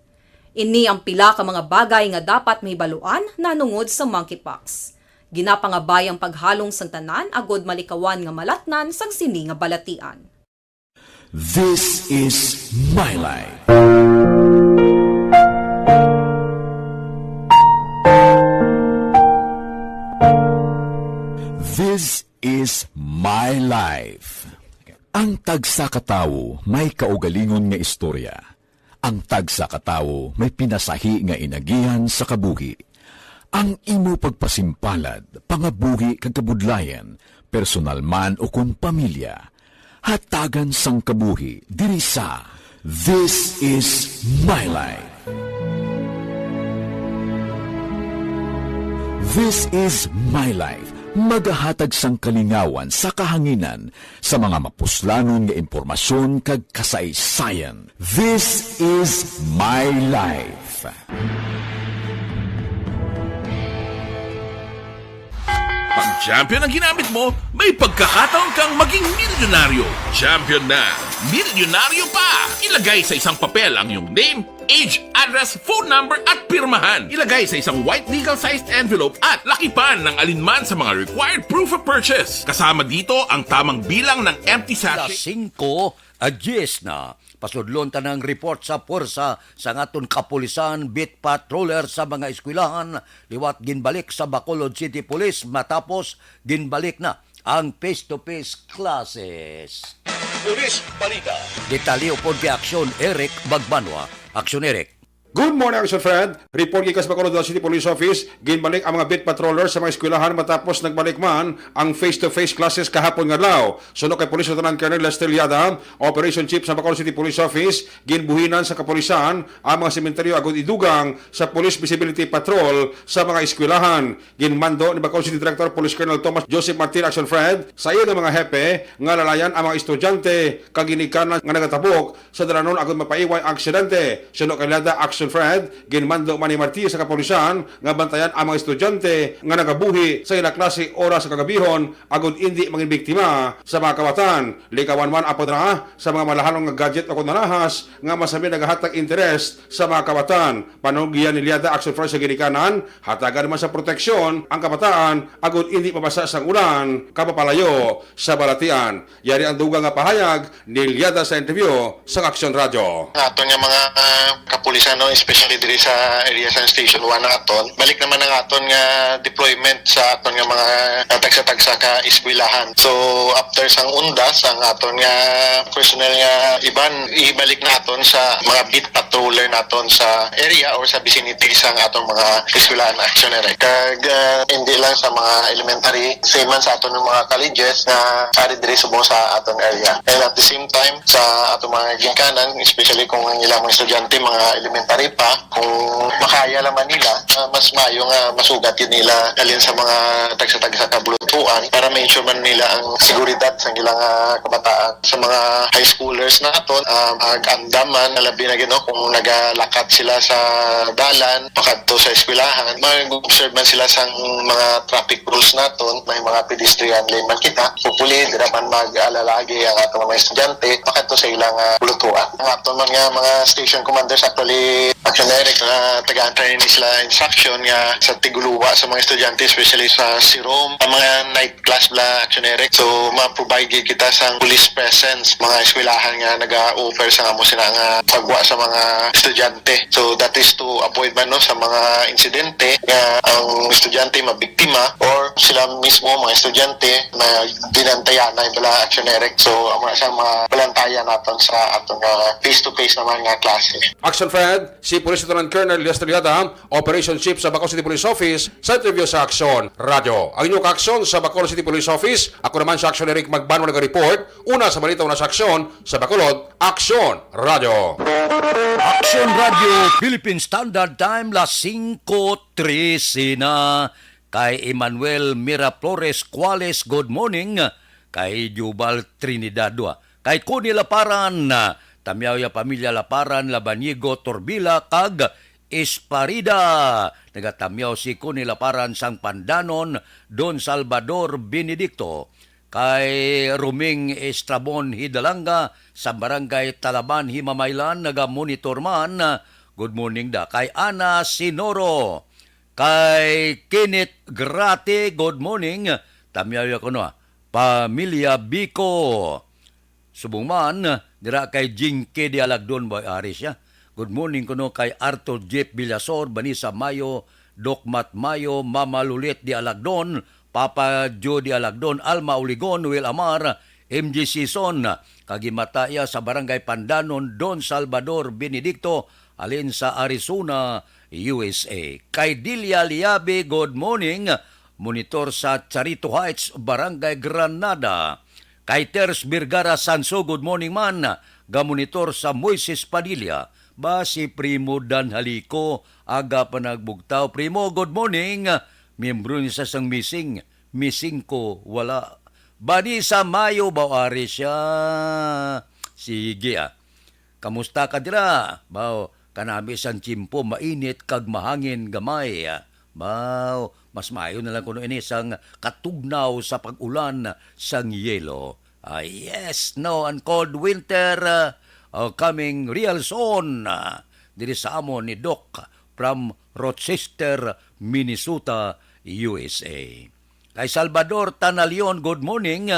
Ini ang pila ka mga bagay nga dapat mahibaluan nanungod sa monkeypox. Ginapangabay ang paghalong sang tanan agud malikawan nga malatnan sang sini nga balatian. This is my life. This is my life. Ang tagsa ka tawo may kaugalingon nga istorya. Ang tagsa ka tawo may pinasahi nga inagihan sa kabuhi. Ang imo pagpasimpalad, pangabuhi kag kabudlayan, personal man ukon pamilya, hatagan sang kabuhi diri sa This is My Life. This is My Life, magahatag sang kalingawan sa kahanginan sa mga mapuslanon nga impormasyon kag kasaysayan. This is My Life. Pag champion ang ginamit mo, may pagkakataon kang maging milyonaryo. Champion na, milyonaryo pa! Ilagay sa isang papel ang iyong name, age, address, phone number at pirmahan. Ilagay sa isang white legal-sized envelope at lakipan ng alinman sa mga required proof of purchase. Kasama dito ang tamang bilang ng empty sachet. Alas singko, a diyes na. Pasudlon ta ang report sa pwersa sang aton kapulisan, beat patroller sa mga eskwelahan, liwat ginbalik sa Bacolod City Police matapos ginbalik na ang face-to-face classes. Police Balita. Detalye upod kay Aksyon Eric Magbanwa. Aksyon Eric. Good morning, Action Fred. Report gikan sa Bacolod City Police Office, ginbalik ang mga beat patroller sa mga eskwelahan matapos nagbalik man ang face-to-face classes kahapon nga adlaw. Suno kay Police Lieutenant Colonel Lester Liada, Operation Chief sa Bacolod City Police Office, ginbuhinan sa kapulisan ang mga sementeryo agud idugang sa Police Visibility Patrol sa mga eskwelahan. Ginmando ni Bacolod City Director Police Colonel Thomas Joseph Martin, Action Fred, sa iya nga mga hepe nga lalayan ang mga estudyante kag ginikanan nga nagatabok sa dalanon agud mapaiway ang aksidente. Suno kay Liada, Action Fred, ginmando man ni Martin sa kapulisan nga bantayan ang mga estudyante nga nagabuhi sa ila klase oras sa kagabihon agud indi mangin biktima sa mga kawatan. Likawan man ang pagdala sa mga malahalong nga gadget o kon alahas nga masami nagahatag interes sa mga kawatan. Panugyan ni Liada, Action Fred, sa ginikanan, hatagan man sa proteksyon ang kabataan agud indi mabasa sang ulan kag mapalayo sa balatian. Yari ang dugang nga pahayag ni Liada sa interview sa Aksyon Radyo. Ang aton nga mga, ah, kapulisan, no, especially diri sa area sa Station one na aton, balik naman ang aton nga deployment sa aton nga mga, ah, tagsa-tagsa ka eskwelahan. So, after sang undas, ang aton nga personnel nga iban, ibalik naton sa mga beat patroller naton sa area or sa vicinity sang aton mga eskwelahan, Action Eric. Kag, ah, hindi lang sa mga elementary, same man sa aton nga mga colleges nga ari diri subong sa aton area. And at the same time, sa aton mga ginikanan, especially kung ang ilang mga estudyante, mga elementary Ari pa, kung makaya lang man nila, ah, mas maayo nga masugat yun nila halin sa mga tagsa-tagsa ka bulutuan para ma-ensure man nila ang seguridad sa ilang, ah, kabataan. Sa mga high schoolers naton, ah, mag-andam man, labi na gid, no, kung nagalakat sila sa dalan pakadto sa eskwelahan, mag-observe man sila sang mga traffic rules naton, may mga pedestrian lane man kita. Hopefully, dira man mag-alalagi ang atong mga estudyante pakadto sa ilang, ah, bulutuan. Ang aton man nga mga station commanders, actually, Action Direct, ah, tagaan tayo ni sila instruction nga sa tiguluwa sa mga estudyante, especially sa Sirom, ang mga night class bala, Action Direct. So, ma-provide gid kita sang police presence, mga eskwelahan nga naga-offer sa amo sila nga pagwa sa mga estudyante. So, that is to avoid man, no, sa mga insidente nga ang estudyante mabiktima or sila mismo, mga estudyante, na binantayan na bala, Action Direct. So, amo na siyang mga balantayan naton sa atong, ah, face-to-face naman nga klase. Action Fred, si Police Lieutenant Colonel Lester Yada, Operation Chief sa Bacolod City Police Office, sa interview sa Action Radio. Ang inyong ka-aksyon sa Bacolod City Police Office, ako naman si Action Eric Magbanwa nag-report. Una sa balita, una sa aksyon sa Bacolod, Action Radio. Action Radio, Philippine Standard Time, las singko trese na. Kay Emmanuel Miraflores Cuales, good morning. Kay Jubal Trinidad, wa. Kay Connie Laparan, ah, Tamyaw ya pamilya Laparan, Labaniego, Torbila, kag Esparida. Nagatamyaw si Connie Laparan sang Pandanon, Don Salvador Benedicto. Kay Roming Estrabon Hidalanga sa Barangay Talaban, Himamaylan, naga-monitor man. Good morning da. Kay Ana Sinoro, kay Kenneth Grate, good morning. Tamyaw ya kuno, ah, pamilya Bico. Subong man, dira kay Jinky de Alagdon, boy, ari siya. Good morning kuno kay Arthur Jeff Villasor, Vanessa Mayo, Doc Matt Mayo, Mama Lulit de Alagdon, Papa Joe de Alagdon, Alma Uligon, Noel Amar, M J Season, kag ginmata iya sa Barangay Pandanon, Don Salvador Benedicto, halin sa Arizona, U S A. Kay Delia Liabe, good morning. Monitor sa Charito Heights, Barangay Granada. Kay Ters Vergara Sanso, good morning man. Gamonitor sa Moises Padilla. Ba, si Primo Dan Halico, aga pa nagbugtaw. Primo, good morning. Miyembro ni sa sang missing. Missing ko, wala. Vanessa Mayo, baw ari siya. Sige, ah. Kamusta ka dira? Baw, kanami sang tiyempo, mainit kag mahangin gamay. Baw, mas maayo na lang kuno ini sang katugnaw sa pag-ulan sang yelo. Ah, yes, no, and cold winter, uh, uh, coming real soon, uh, diri sa amon ni Doc from Rochester, Minnesota, U S A. Kay Salvador Tanalion, good morning.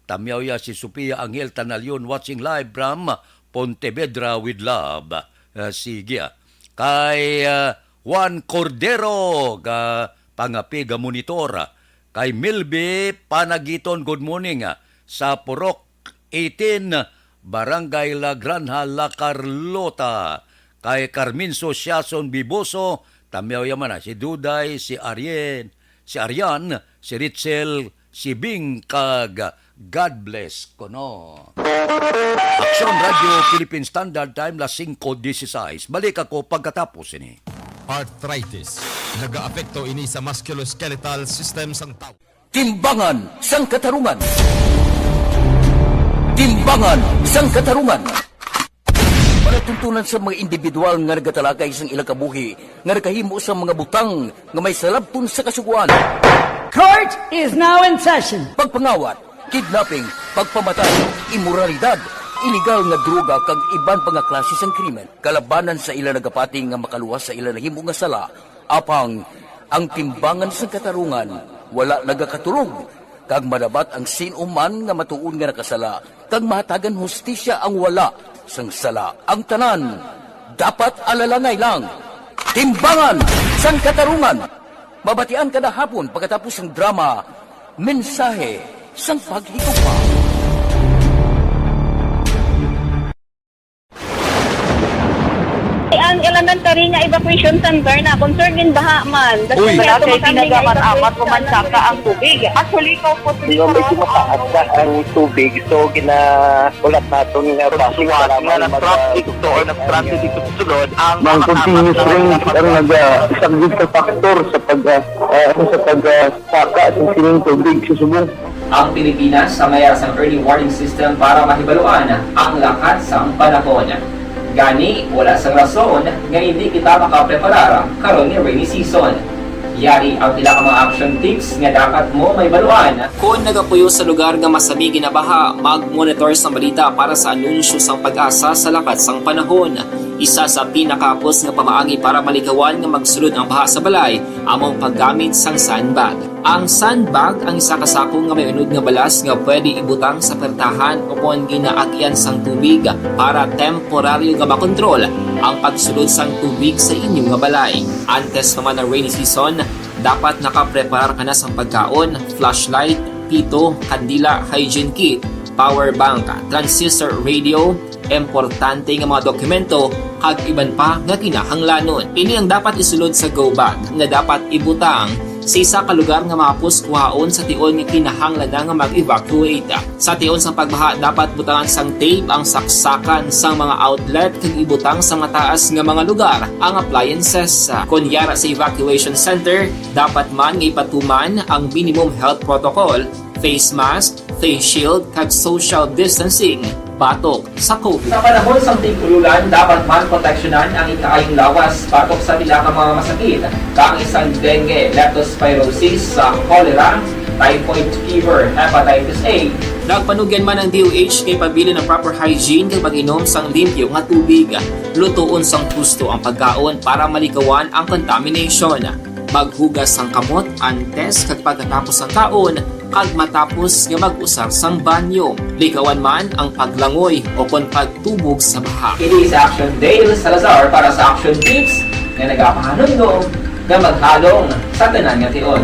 Tamyaw ya si Sofia Angel Tanalion, watching live from Pontevedra with love. Ah, sige, ah. Kay, ah, Juan Cordero, ga pangapi, ga monitor. Kay Milby Panagiton, good morning, ah, sa Purok eighteen, Barangay La Granja, La Carlota. Kay Carmenzo Siason Biboso, tamyaw ya man, ah, si Duday, si Arien, si Arian, si Richel, si Bing, kag God bless kuno. Aksyon Radio Philippine Standard Time, las singko dieciséis. Balik ako pagkatapos ini. Arthritis. Nagaapekto ini sa musculoskeletal system sang tawo. Timbangan sang Katarungan. Timbangan sang Katarungan. Palatuntunan sa mga individual nga nagatalakay sang ilang kabuhi nga nakahimo sang mga butang nga may salabton sa Kasugoan. Court is now in session. Pagpangawat, kidnapping, pagpamatay, imoralidad, ilegal nga droga kag iban pa nga klase sang krimen kalabanan sa ila nagapati nga makaluwas sa ila nahimo nga sala. Apang ang timbangan sang katarungan wala nagakaturog, kag madabat ang sin-o man nga matuod nga nakasala, kag mahatagan hustisya ang wala sang sala. Ang tanan dapat alalangay lang. Timbangan sang Katarungan. Mabatian kada hapon pagkatapos sang drama, Mensahe sang Paghigugma. Ang Tanan tari nga evacuation center na, concern gin baha man. Uy. Wala kay tinaga man amat o mansaka ang tubig. Actually, ikaw po, di ba, medyo mataas na ang tubig, so ginahulat naton nga basuhan nga nag-transit to or nag-transit dito sa sulod ang mga continuous rain ang nag-, ah, isang big factor sa pag, ah, ah, sa pag, ah, saka sa sining tubig sa Subo. Ang Pilipinas sa mayar sang early warning system para mahibaluan ang lakat sang panahon. Gani, wala sang rason nga hindi kita makapreparar karon nga rainy season. Yari ang pila ka mga action tips nga dapat mo mahibaluan. Kon nagapuyo sa lugar nga masami ginabaha, mag-monitor sang balita para sa anunsyo sang PAGASA sa lakat sang panahon. Isa sa pinakahapos nga pamaagi para malikawan nga magsulod ang baha sa balay amo ang paggamit sang sandbag. Ang sandbag ang isa ka sako nga may unod nga balas nga pwede ibutang sa pertahan o kon ginaagian sang tubig para temporaryo nga makontrol ang pagsulod sang tubig sa inyo nga balay. Antes pa man ang rainy season, dapat nakapreparar ka na sang pagkaon, flashlight, pito, kandila, hygiene kit, power bank, transistor radio, importante nga mga dokumento, kag iban pa nga kinahanglanon. Ini ang dapat isulod sa go bag nga dapat ibutang sa isa ka lugar nga mahapos kuhaon sa tion nga kinahanglan na nga mag-evacuate. Sa tion sang pagbaha, dapat butangan sang tape ang saksakan sang mga outlet kag ibutang sa mataas nga mga lugar ang appliances. Kon yara sa evacuation center, dapat man nga ipatuman ang minimum health protocol, face mask, face shield, kag social distancing batok sa COVID. Sa panahon sang tig-ululan, dapat man proteksyonan ang ikaayong lawas batok sa pila ka mga masakit, kaangay sang dengue, leptospirosis, sa cholera, typhoid fever, hepatitis A. Nagpanugyan man ang D O H nga ipabilin ang proper hygiene kag pag-inom sang limpyo nga tubig. Lutoon sang husto ang pagkaon para malikawan ang contamination. Maghugas sang kamot antes kag pagkatapos sang kaon, kag matapos nga mag-usar sang banyo. Likawan man ang paglangoy o kon pagtubog sa baha. Ini si Action Dale Salazar para sa Action Tips nga nagapahanumdom nga maghalong sa tanan nga tion.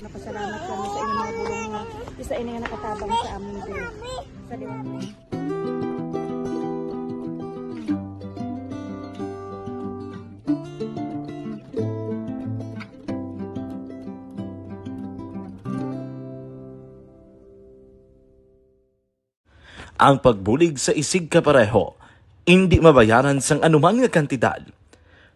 Napasalamat kami sa inyong mga bulong nga isa ini nga nakatabang sa amin din. Sa Ang pagbulig sa isigkapareho indi mabayaran sang anuman nga kantidad.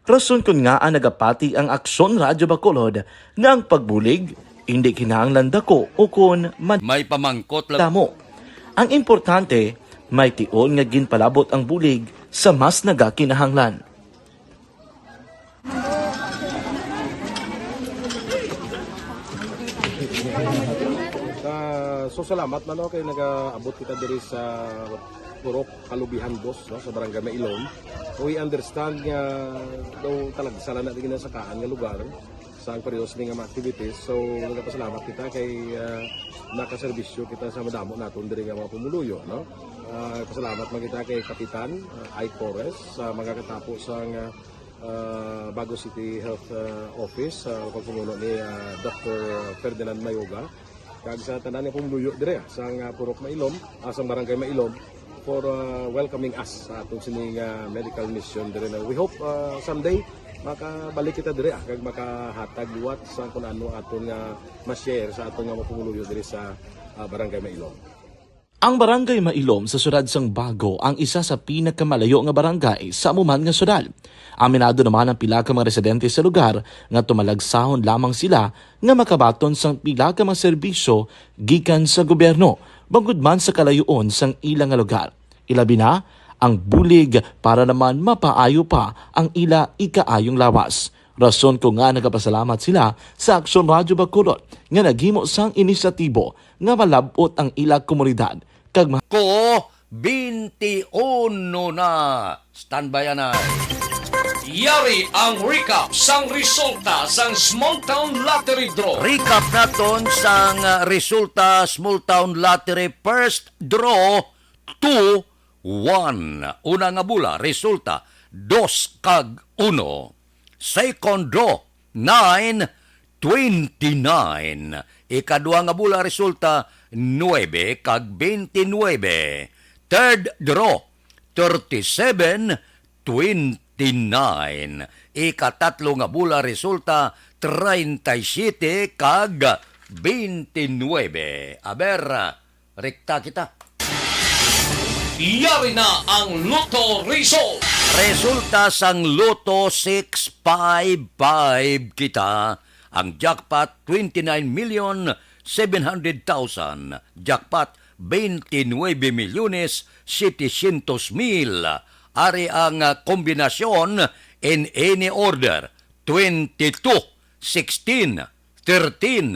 Rason kon ngaa nagapati ang Aksyon Radyo Bacolod nga ang pagbulig indi kinahanglan dako ukon man-, may pamangkot lang damo. Ang importante, may tion nga ginpalabot ang bulig sa mas nagakinahanglan. Ah, so salamat man, no, kay nagaabot kita diri sa Purok Kalubihan Dos, no, sa Barangay Mailom. We understand nga daw talagsa lang na di ginasakaan nga lugar sa ang periods ni nga mga activities. So, nagapasalamat kita kay, ah, nakaserbisyo kita sa madamo naton diri nga mga pumuluyo, no? Ah, pasalamat man kita kay Kapitan, ah, Ike Torres sa mga katapo sa nga, ah, Bago City Health, ah, Office, sa pagpamuno ni, ah, Doctor Ferdinand Mayoga, kag sa tanan nga pumuluyo dire, ah, sa nga Purok Mailom, ah, sa Barangay Mailom, for, ah, welcoming us sa aton sini nga medical mission dire na. We hope, ah, someday makabalik kita dire, ah, kag makahatag liwat sa kun ano aton nga ma-share sa aton nga mga pumuluyo dire sa, ah, Barangay Mailom. Ang Barangay Mailom sa siyudad sang Bago ang isa sa pinakamalayo nga barangay sa amo man nga siyudad. Aminado naman ang pila ka mga residente sa lugar nga tumalagsahon lamang sila nga makabaton sang pila ka mga serbisyo gikan sa gobyerno, bangod man sa kalayoon sang ila nga lugar. Ilabi na ang bulig para naman mapaayo pa ang ila ikaayong lawas. Rason kon ngaa nagapasalamat sila sa Aksyon Radyo Bacolod nga naghimo sang inisyatibo nga malab-ot ang ila komunidad kag ma- Ko, twenty-one na. Standby anay. Yari ang recap sang resulta sang Small Town Lottery Draw. Recap naton sang, ah, resulta Small Town Lottery First Draw, two, one. Una nga bola, resulta, dos kag uno. Second draw, nine, twenty-nine. Ikadua nga bola, resulta, nuebe kag twenty-nuebe. Third draw, thirty-seven, twenty-nine. Ikatatlo nga bola resulta treinta y siete kag twenty-nuebe. Aber, rekta kita. Yari na ang Lotto result. Resulta sang Lotto six five five kita, ang jackpot twenty-nine million seven hundred thousand, jackpot twenty-nueve milyones setecientos mil. Ari ang, ah, kombinasyon in any order: twenty-two, sixteen, thirteen,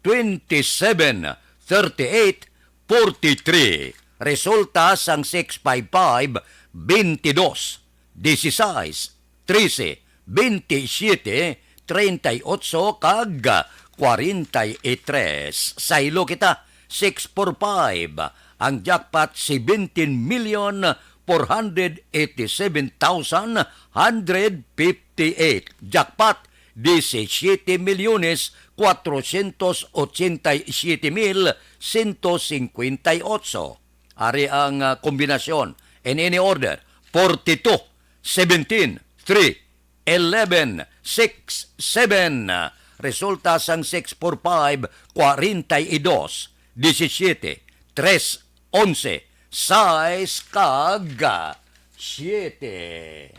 twenty-seven, thirty-eight, forty-three. Resulta sang six five five: twenty-dos, dieciséis, trece, veintisiete, treinta y ocho, kag cuarenta y tres. Saylo kita, six four five. Ang jackpot, seventeen million four hundred eighty-seven thousand hundred fifty-eight. Jackpot, diecisiete milyones cuatrocientos ochenta y siete mil ciento cincuenta y ocho. Ari ang, ah, kombinasyon. In any order: forty-two, seventeen, three, eleven, six, seven. Resulta sang six four five: cuarenta y dos, diecisiete, tres, once, sais, kag siete.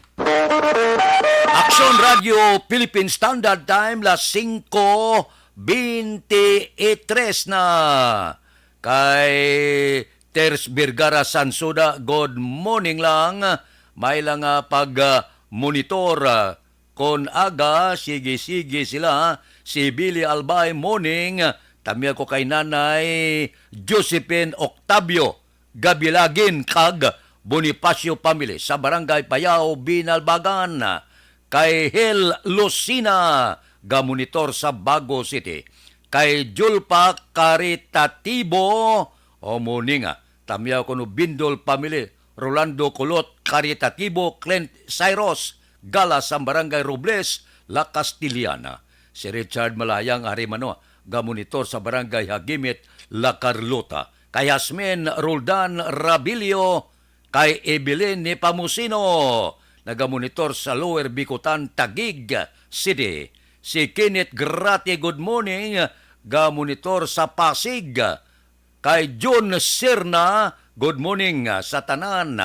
Aksyon Radio Philippine Standard Time, las cinco veintitrés na. Kay Ters Vergara Sansuda, good morning lang. May lang, ah, pag, ah, monitor, ah, kon aga, sige-sige sila. Si Billy Albay, morning. Tamya ko kay Nanay Josephine Octavio Gabilagin kag Bonifacio family sa Barangay Payao, Binalbagan. Kay Hel Lucina, gamonitor sa Bago City. Kay Julpa Caritativo, o, morning, ah. Tamyaw kuno Bindol family, Rolando Kulot Caritativo, Clint Cyrus, Gala sa Barangay Robles, La Castellana. Si Richard Malayang, ari man, gamonitor sa Barangay Hagimit, La Carlota. Kay Jasmine Roldan Rabilio, kay Evelyn Nepomuceno, nagamonitor sa Lower Bicutan, Taguig City. Si Kenneth Grate, good morning, gamonitor sa Pasig. Kay Jun Serna, good morning, ah, sa tanan.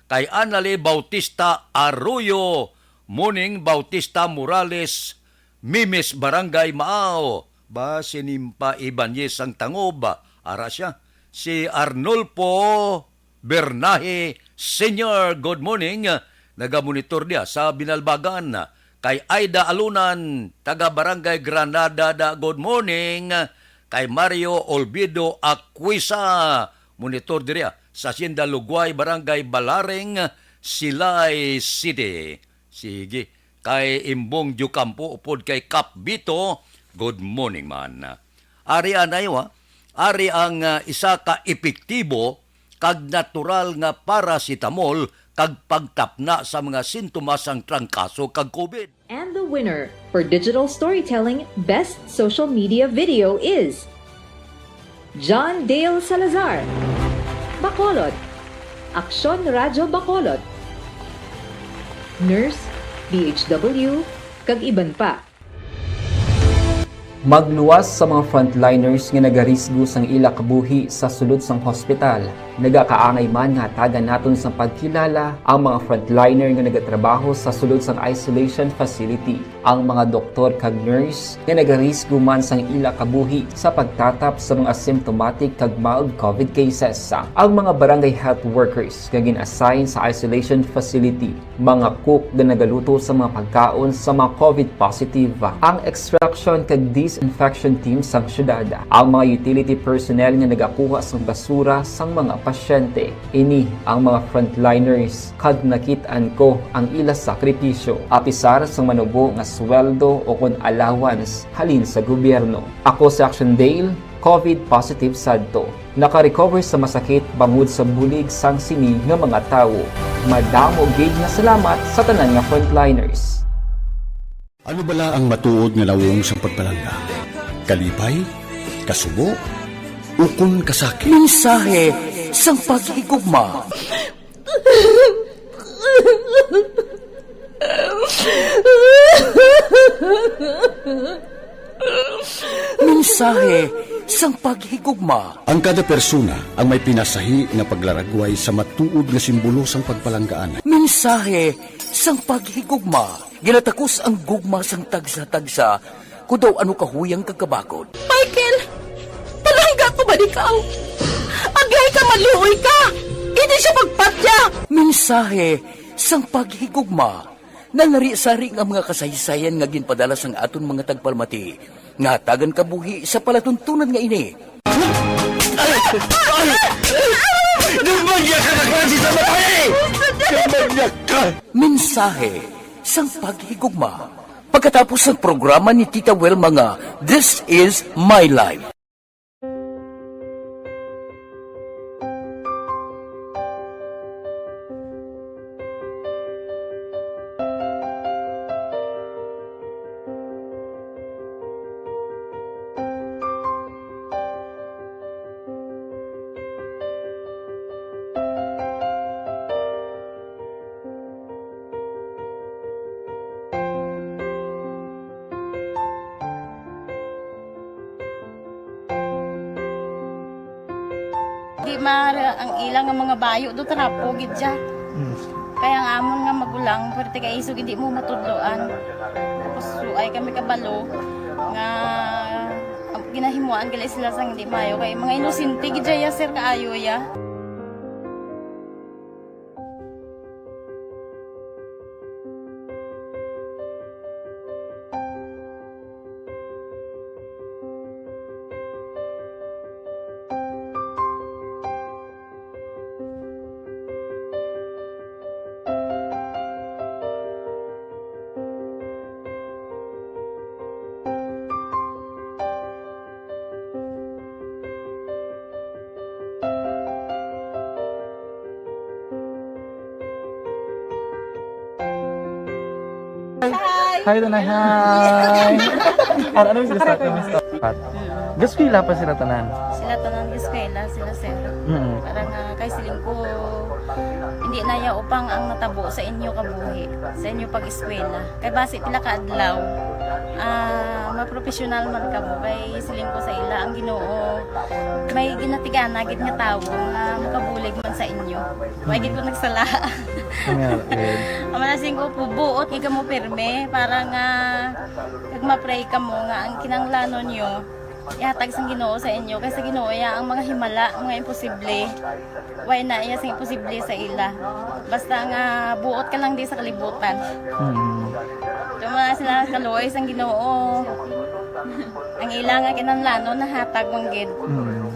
Kay Annalie Bautista Arroyo, morning, Bautista Morales, Mimis, Barangay Maao. Ba, si Nimpa Ibanez ang tangob, ah, ara siya. Si Arnulfo Bernahe Senior, good morning, ah, nagamonitor diya sa Binalbagan. Kay Aida Alunan, taga Barangay Granada, da, good morning. Kay Mario Olvido Aquisa, monitor diri, ah, sa Hacienda Lugway, Barangay Balaring, Silay City. Sige. Kay Imbong Diocampo upod kay Kap Vito, good morning man. Ari anay, wa? Ari ang, ah, isa ka epektibo kag natural nga paracetamol kag pagtapna sa mga sintomas sang trangkaso kag COVID. And the winner for digital storytelling best social media video is John Dale Salazar, Bacolod, Aksyon Radyo Bacolod, Nurse, D H W, kag iban pa. Magluwas sa mga frontliners nga nagarisgo sang ila kabuhi sa sulod sang hospital. Nagakaangay man nga hatagan naton sang pagkilala ang mga frontliner nga nagatrabaho sa sulod sang isolation facility, ang mga doktor kag nurse nga nagarisgo man sang ila kabuhi sa pagtatap sa mga symptomatic kag mild COVID cases, ang mga barangay health workers nga gin-assign sa isolation facility, mga cook nga nagaluto sa mga pagkaon sa mga COVID positive. Ang extraction kag disinfection team sang syudad, ang mga utility personnel nga nagakuha sang basura sang mga pasyente. Ini ang mga frontliners, kag nakit-an ko ang ila sakripisyo, apisar sang manubo nga sweldo o kon allowance halin sa gobyerno. Ako si Action Dale, COVID positive sadto. Naka-recover sa masakit bangod sa bulig sang sini nga mga tawo. Madamo gid nga salamat sa tanan nga frontliners. Ano bala ang matuod nga nawong sang pagpalangga? Kalipay? Kasubo? Ukon kasakit? Mensahe sang paghigugma. Mensahe sang paghigugma. Ang kada persona ang may pinasahi nga paglaragway sa matuod nga simbolo sang pagpalanggaan. Mensahe sang paghigugma. Ginatakos ang gugma sang tagsa-tagsa, kun daw ano kahuyang kag kabakod. Michael, palangga ko ba ikaw? Agay ka, maluoy ka! Hindi siya pagpatya! Mensahe sang paghigugma. Nalari-sari nga mga kasaysayan nga ginpadala sang aton mga tagpalamati nga hatagan kabuhi sa palatuntunan nga ini. Ay! Ay! Ay! Demonyo ka nga klase sa matay! Demonyo ka! Mensahe sang paghigugma. Pagkatapos sang programa ni Tita Wilma nga This Is My Life. Di ma-, ang ila nga mga bayo do trapo gid siya. Mm. Kaya ang amon nga magulang, pwerte kay isog hindi mo matudloan. Tapos suay kami kabalo nga ginahimuan gali sila sang hindi maayo kay mga inosente gid siya, sir, kaayo ya. Hi. Hi, Tanay. Hi. Ano, ano, miss, gusto, miss, Pat? Gaskwela pa sila tanan? Sila tanan gaskwela, sila, sir. Mm. Para nga kay siling ko, hindi na ya upang ang natabo sa inyo kabuhi, sa inyo pag-eskwela. Kay basi pila ka adlaw, ah, mapropesyonal man kamo. Kay siling ko sa ila, ang Ginoo may ginatigana gid nga tawo nga makabulig man sa inyo. Wa gid ko nagsala. Amen. Ang mga singko po, buot gid kamo pirme para nga kag ma-pray kamo nga ang kinahanglanon nyo ihatag sang Ginoo sa inyo, kay sa Ginoo iya ang mga himala, mga imposible. Way na iya sing imposible sa ila. Basta nga buot ka lang di sa kalibutan. Mm. Tuma sila kaluoy sang Ginoo. Ang ila nga kinahanglanon nahatag man gid. Mm.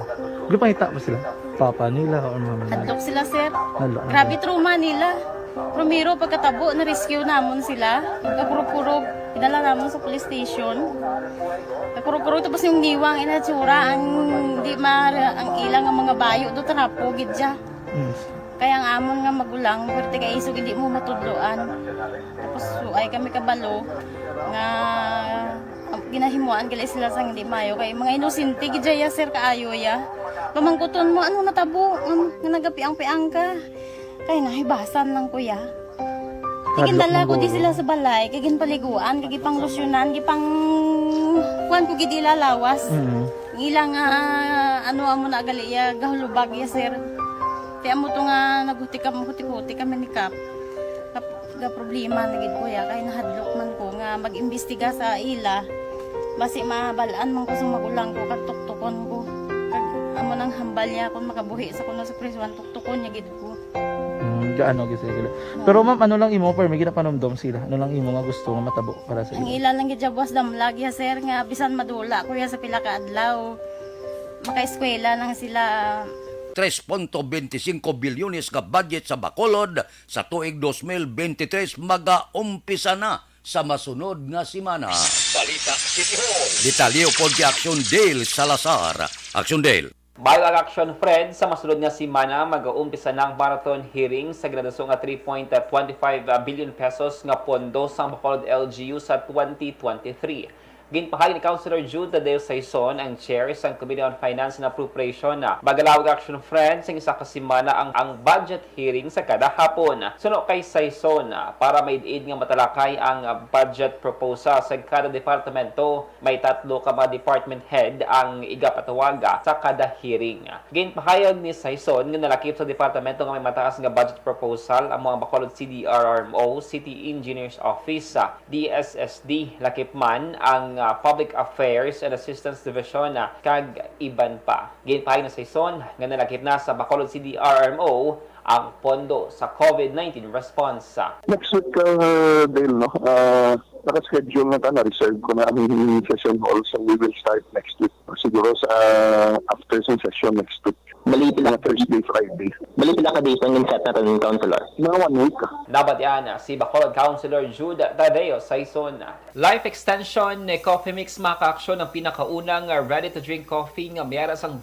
Gipangita pa sila? Papa nila or mama nila? Hadlok sila, sir. Hadlok na Grabe sila. Trauma nila. Primero, pagkatabo, na-rescue namon sila. Pagkakurog-kurog, idala namon sa police station. Pagkakurog-kurog, tapos yung niwang inatsura, ang di ma-, ang ilang nga mga bayo, do trapo, gid siya. Mm. Kaya ang amon nga magulang, pwerte kay isog, hindi mo matudloan. Tapos, suay kami kabalo nga ginahimuan gali sila sang hindi maayo. Kay mga inosente gid ya, sir, kaayo ya. Pamangkuton mo, ano natabo? Nga, nga nagapiang-piang ka. Kay nahibasan lang, kuya. Hadlok Tigindala mo ko di ko. Sila sa balay, kay ginpaliguan, kay gipanglusyonan, gipang kuan ko gid ila lawas. Mm. Ang ila nga, ano, amo na gali iya, gahulubag iya, sir. Kay amo to nga naghuti kam-, huti-huti kami ni Kap. Kap-, ga problema na gid ko ya, kay nahadlok man ko nga mag-imbestiga sa ila. Basi mabal-an man ko sa magulang ko, kag tuktukon ko. Kag amo nang hambal niya kung makabuhi sa kuno sa prisuan, tuktukon niya gid ko. Mm, gaano gid sila. Pero ma'am, ano lang imo, permi ginapanumdom sila? Ano lang imo nga gusto nga matabo para sa Ang ila? Ila lang gid siya buwas damlag ya, sir, nga bisan madula ko ya sa pila ka adlaw, makaeskwela lang sila. Tres punto veinticinco bilyones ka budget sa Bacolod sa tuig dos mil veintitrés magaumpisa na sa masunod nga semana. Balita City Hall. Detalye upod kay Action Dale Salazar. Action Dale. By-election, Fred, sa masunod nga semana, mag-aumpisa na ang marathon hearing sa ginadaso nga three point twenty-five billion pesos nga pondo sang Bacolod L G U sa twenty twenty-three. Ginpahayag ni Councilor Jude Tadeo Saison, ang chair sang Committee on Finance and Appropriation, na magalawag action friend sing isa ka semana ang, ang budget hearing sa kada hapon. Suno kay Saison, para maid-id nga matalakay ang budget proposal sa kada departamento, may tatlo ka mga department head ang igapatawag sa kada hearing. Ginpahayag ni Saison nga nalakip sa departamento nga may mataas nga budget proposal ang mga Bacolod C D R R M O, City Engineers Office, D S S D, lakip man ang, ah, Public Affairs and Assistance Division, ah, kag iban pa. Ginpahayag ni Saison nga nalakip na sa Bacolod C D R R M O ang pondo sa COVID nineteen response. Next week, uh, Dale, no? Uh, naka-schedule na ta, na-reserve ko na ang session hall, so we will start next week. Siguro sa after sa session next week. Bali pila, mga Thursday, Friday. Bali pila ka days ang in-set naton, Councilor? Mga one week. Nabatian si Bacolod Councilor Jude Tadeo Saison. Life Extension ni Coffee Mix, mga kaaksyon, ang pinakaunang ready-to-drink coffee nga may ara sang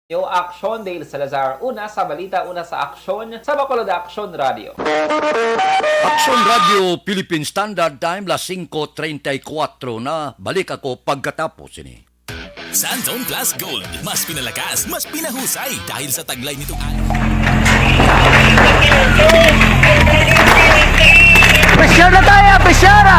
Yo, Aksyon, Dale Salazar. Una sa balita, una sa aksyon, sa Bacolod Aksyon Radio. Aksyon Radio, Philippine Standard Time, las singko treinta y cuatro na. Balik ako pagkatapos ini. Santon Plus Gold. Mas pinalakas, mas pinahusay dahil sa taglay nitong ano. Pressure na tayo! Pressure na!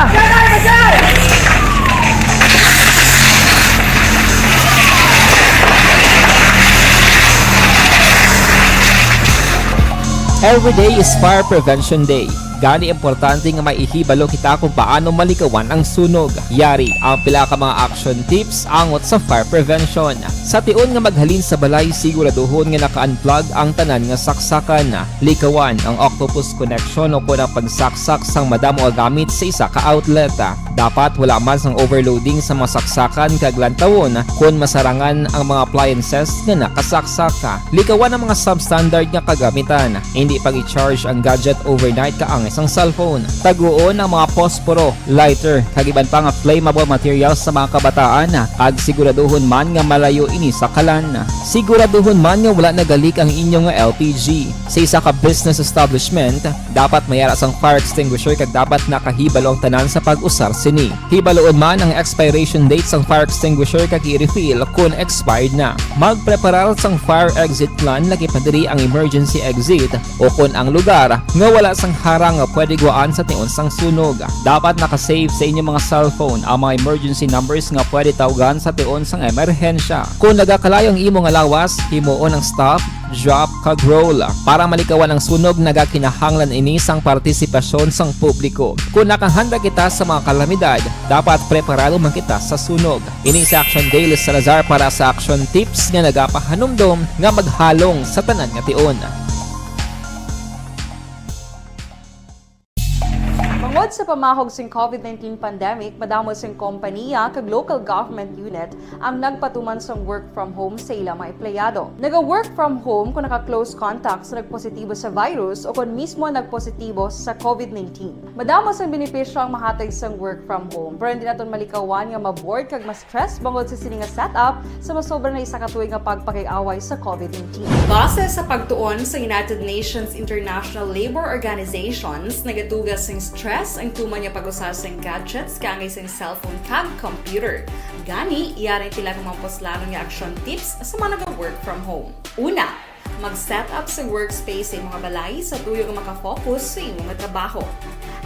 Every day is Fire Prevention Day. Gani, importante nga may ihibalo kita kung paano malikawan ang sunog. Yari ang pila ka mga action tips angot sa fire prevention. Sa tion nga maghalin sa balay, siguraduhon nga naka-unplug ang tanan nga saksakan. Likawan ang octopus connection o kon ang pagsaksak sang madamo nga gamit sa isa ka outlet. Dapat wala man sang overloading sa mga saksakan kag lantawon kon masarangan ang mga appliances nga nakasaksak. Likawan ang mga substandard nga kagamitan. Indi pag-i-charge ang gadget overnight kaangay sang cellphone. Taguon ang mga posporo, lighter, kag iban pa nga flammable materials sa mga kabataan, kag siguraduhon man nga malayo ini sa kalan. Siguraduhon man nga wala nagalik ang inyo nga L P G. Sa isa ka business establishment, dapat may ara sang fire extinguisher kag dapat nakahibalo ang tanan sa pag-usar sini. Hibaluon man ang expiration date sang fire extinguisher kag i-refill kon expired na. Magpreparar sang fire exit plan, lakip na diri ang emergency exit o kon ang lugar nga wala sang harang nga pwede gwaan sa tion sang sunog. Dapat naka-save sa inyo mga cellphone ang mga emergency numbers nga pwede tawgan sa tion sang emerhensya. Kon nagakalayo ang imo nga lawas, himuon ang stop, drop, kag roll. Para malikawan ang sunog, nagakinahanglan ini sang partisipasyon sang publiko. Kon nakahanda kita sa mga kalamidad, dapat preparado man kita sa sunog. Ini si Action Dale Salazar para sa Action Tips nga nagapahanumdom nga maghalong sa tanan nga tion. Bangod sa pamahog sing COVID nineteen pandemic, madamo sing kompanya kag local government unit ang nagpatuman sang work from home sa ila mga empleyado. Naga-work from home kon naka-close contact sa nagpositibo sa virus o kon mismo nagpositibo sa COVID nineteen. Madamo sang benepisyo ang mahatag sang work from home, pero hindi naton malikawan nga ma-bored kag ma-stress bangod sa sini nga setup sa masobra na isa ka tuig nga pagpakig-away sa COVID nineteen. Base sa pagtuon sa United Nations International Labour Organizations, nagatuga sing stress ang tuman nga pag-usa sing gadgets kaangay sing cellphone kag computer. Gani, yari ang pila ka mga puslanon nga action tips sa mga naga-work from home. Una, Mag-set up sa workspace sa imong balay sa tuyo nga makafocus sa imong trabaho.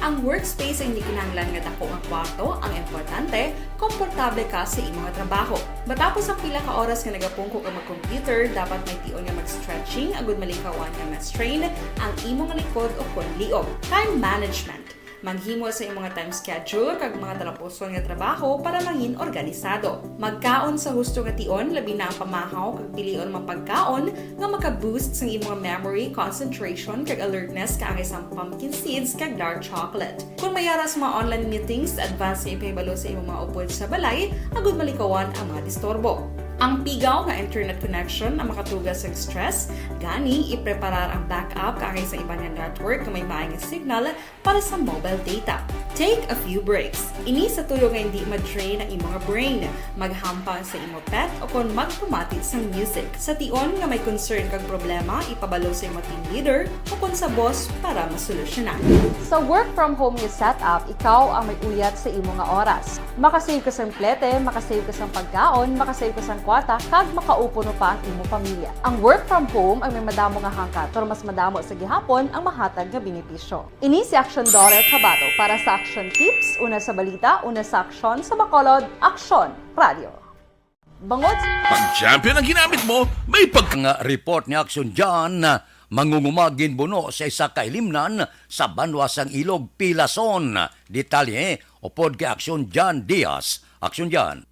Ang workspace ay hindi kinahanglan nga dako nga kwarto, ang importante, komportable ka sa imong trabaho. Matapos ang pila ka oras nga nagapungko ka mag-computer, dapat may tion nga mag-stretching agud malikawan nga ma-strain ang imong likod o kon liog. Time management. Maghimo sa imong time schedule kag mga talapuson nga trabaho para mangin organisado. Magkaon sa husto nga tion, labi na ang pamahaw kag pilion mga pagkaon nga maka-boost sang imong memory, concentration, kag alertness kaangay sang pumpkin seeds kag dark chocolate. Kung may ara sa mga online meetings, advance nga ipahibalo sa imong mga upod sa balay agud malikawan ang mga disturbo. Ang pigaw nga internet connection ang makatuga sa stress, gani ipreparar ang backup kaangay sa iban nga network nga may maayong signal para sa mobile data. Take a few breaks. Ini sa tuyo nga hindi ma-drain ang imong brain. Maghampang sa imo pet o kon magpamati sang music. Sa tion nga may concern kag problema, ipabalo sa imo team leader o kon sa boss para masolusyonan. Sa work from home nga setup, ikaw ang may uyat sa imo nga oras. Makasave ka sang plete, makasave ka sang pagkaon, makasave ka sang kwarta, kag makaupo pa ang imo pamilya. Ang work from home ang may madamo nga hangkat, pero mas madamo sa gihapon ang mahatag nga benepisyo. Ini si Aksyon Dore Tabato para sa Aksyon Tips, una sa balita, una sa aksyon, sa Bacolod, Aksyon Radio. Bangod Pag champion ang ginamit mo, may pagka Nga report ni Aksyon John, mangunguma ginbuno sa isa ka ilimnan sa banwa sang Ilog, Pilason. Detalye upod kay Aksyon John Diaz. Aksyon John.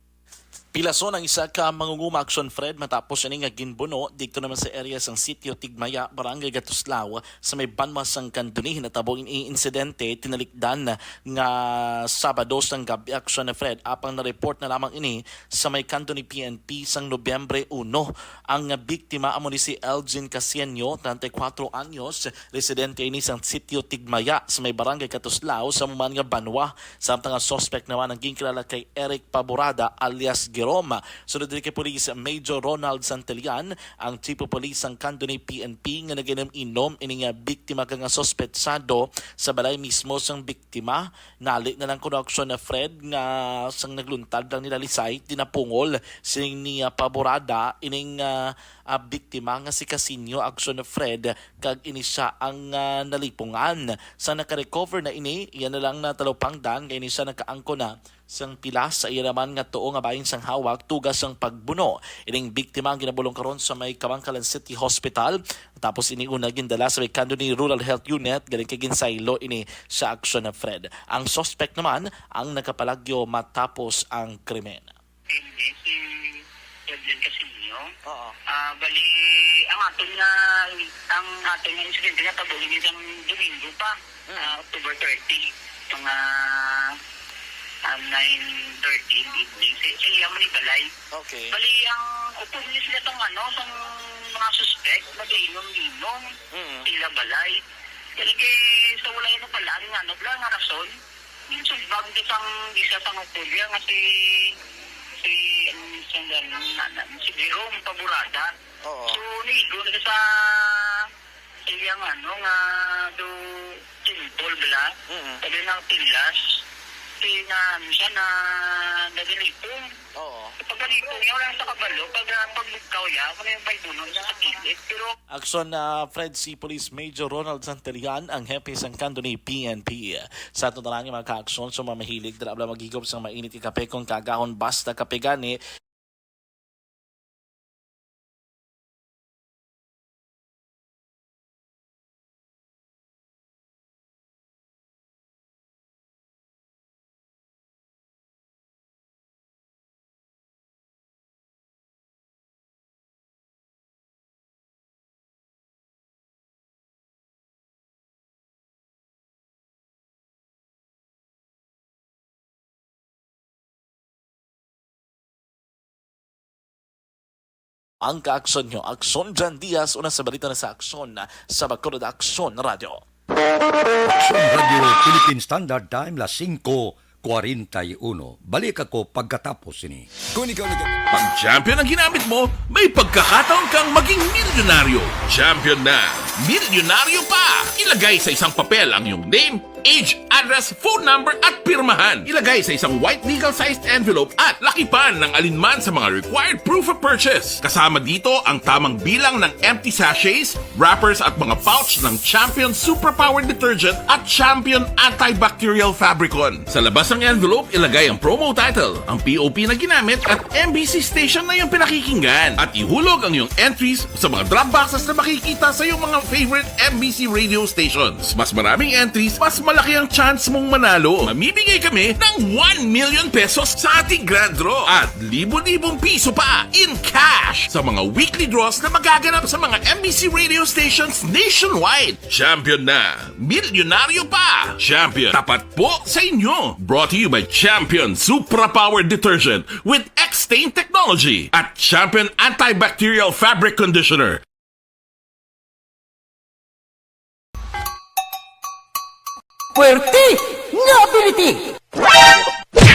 Pilason ang isa ka mangunguma, Aksyon Fred, matapos ini nga ginbuno didto naman sa area sang Sitio Tigmaya, Barangay Gatuslao, sa may banwa sang Candoni. Hinatabo ini insidente tinalikdan nga Sabado sang gab-i, Aksyon Fred, apang na-report na lamang ini sa may Candoni P N P sang Nobyembre uno. Ang biktima amo ni si Elgin Casienyo, treinta y cuatro anyos, residente ini sang Sitio Tigmaya sa may Barangay Gatuslao sa amo man nga banwa. Samtang ang suspect naman ang ginkilala kay Eric Paburada alias Girom. Sunod diri kay Police Major Ronald Santillan, ang Chief of Police sang Candoni P N P, nga nag-inom-inom ini nga biktima kag nga suspetsado sa balay mismo sang biktima. Nali na lang kuno, Aksyon Fred, nga sang nagluntad lang nila lisay, tinapungol sining ni, ah, Paburada ining, ah, ah, biktima nga si Casienyo, Aksyon Fred, kag ini sia ang, ah, nalipungan. Sa nakarecover na ini, iya na lang natalupangdan nga ini sia nakaangkon na sang pilas sa iya naman nga tuo nga bahin sang hawak tuga sang pagbuno. Ining biktima ang ginabulong karon sa may Kabankalan City Hospital. Tapos ini una gindala sa may Candoni Rural Health Unit, galing kay ginsaylo ini sa Aksyon Fred. Ang suspect naman ang nakapalagyo matapos ang krimen. Hindi, si Edwin Casinio. Oo. Ah, bali, ang aton nga, ang aton nga insidente nga tabuli ni sang Domingo pa, Mm. ah, October thirty, mga, ah, nine thirty in evening. Sa, sa iya man ni balay. Okay. Bali, ang upod ni sila tong, ano, tong mga suspect, mag-iinom-inom Mm. sila balay. Bali, kay sa wala yung pala, ang ano, bla, nga rason, yung sumbag di sang, di sa sang upod niya, nga si, si, ano, si, ano, si Jerome Paburada. Oo. So, niigo na sa iyang ano nga do simple bala. Mm. Sabi nga pilas. Kaya na ano siya na nagalipong. Oo. Pagkalipong niya, wala sa kabalo. Pag, ah, pagbukaw niya, wala yung paibuno niya sa kilid. Pero Aksyon na Fred, si Police Major Ronald Santillan, ang hepe sang Candoni P N P. Sa ato na lang yung mga kaaksyon sa mga mahilig, dala bala maghigop sa mainit nga kape kung kagahon, basta kape gani. Ang kaaksyon nyo, Aksyon Jan Diaz, una sa balita na sa Aksyon, sa Bacolod Aksyon Radio. Aksyon Radio, Philippine Standard Time, las singko kwarenta y uno. Balik ako pagkatapos sini. Kung ikaw nag- Pag champion ang ginamit mo, may pagkakataon kang maging milyonaryo. Champion na, milyonaryo pa! Ilagay sa isang papel ang iyong name, age, address, phone number, at pirmahan. Ilagay sa isang white legal-sized envelope at lakipan ng alinman sa mga required proof of purchase. Kasama dito ang tamang bilang ng empty sachets, wrappers, at mga pouch ng Champion Suprapower Detergent at Champion Antibacterial Fabricon. Sa labas ng envelope, ilagay ang promo title, ang P O P na ginamit, at M B C station na iyong pinakikinggan. At ihulog ang iyong entries sa mga drop boxes na makikita sa iyong mga favorite M B C radio stations. Mas maraming entries, mas malaki ang chance mong manalo. Mamimigay kami ng one million pesos sa ating grand draw at libo-libong piso pa in cash sa mga weekly draws na magaganap sa mga M B C radio stations nationwide. Champion na! Milyonaryo pa! Champion, tapat po sa inyo! Brought to you by Champion Supra Power Detergent with X-Stain Technology at Champion Antibacterial Fabric Conditioner. Puwerte nga ability!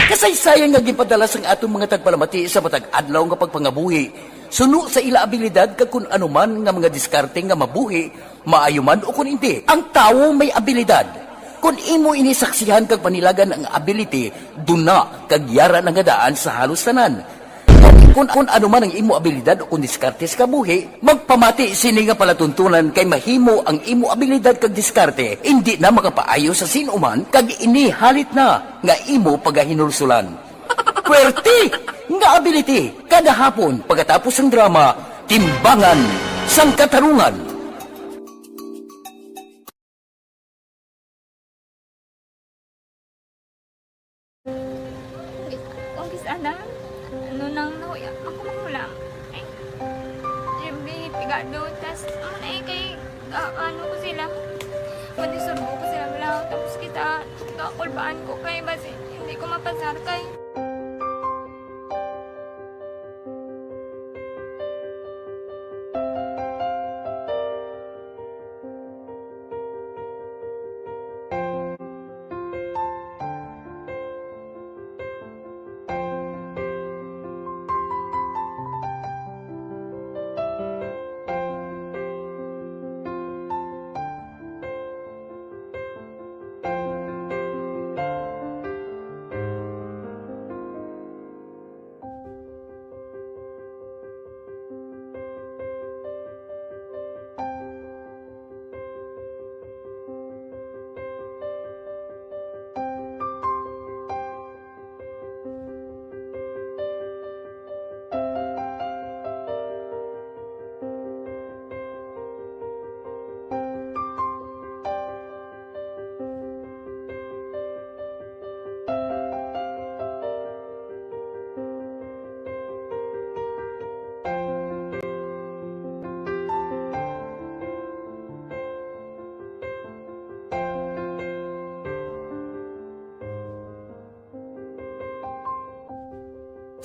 Kasaysayan nga ginpadala sang aton mga tagpalamati sa matag adlaw nga pagpangabuhi, suno sa ila abilidad kag kun ano man nga mga diskarte nga mabuhi, maayo man o kun indi. Ang tawo may abilidad. Kun imo ini saksihan kag panilagan ang ability, duna kag yara na nga daan sa halos tanan. Kun, kun ano man ang imo abilidad o kun diskarte sa kabuhi, magpamati sini nga palatuntunan kay mahimo ang imo abilidad kag diskarte indi na makapaayo sa sin-o man kag ini halit na nga imo pagahinulsulan. Puwerte nga ability kada hapon pagkatapos sang drama, Timbangan sang Katarungan. Ang kis-ana, ano nang nahuya, ako magulang. Ay, Jimmy, pigado, tas, ano na eh, kay, ah, ano ko sila, madisturbo ko sila, wala, tapos kita, kakulbaan ko kay, basi, hindi ko mapasar kay.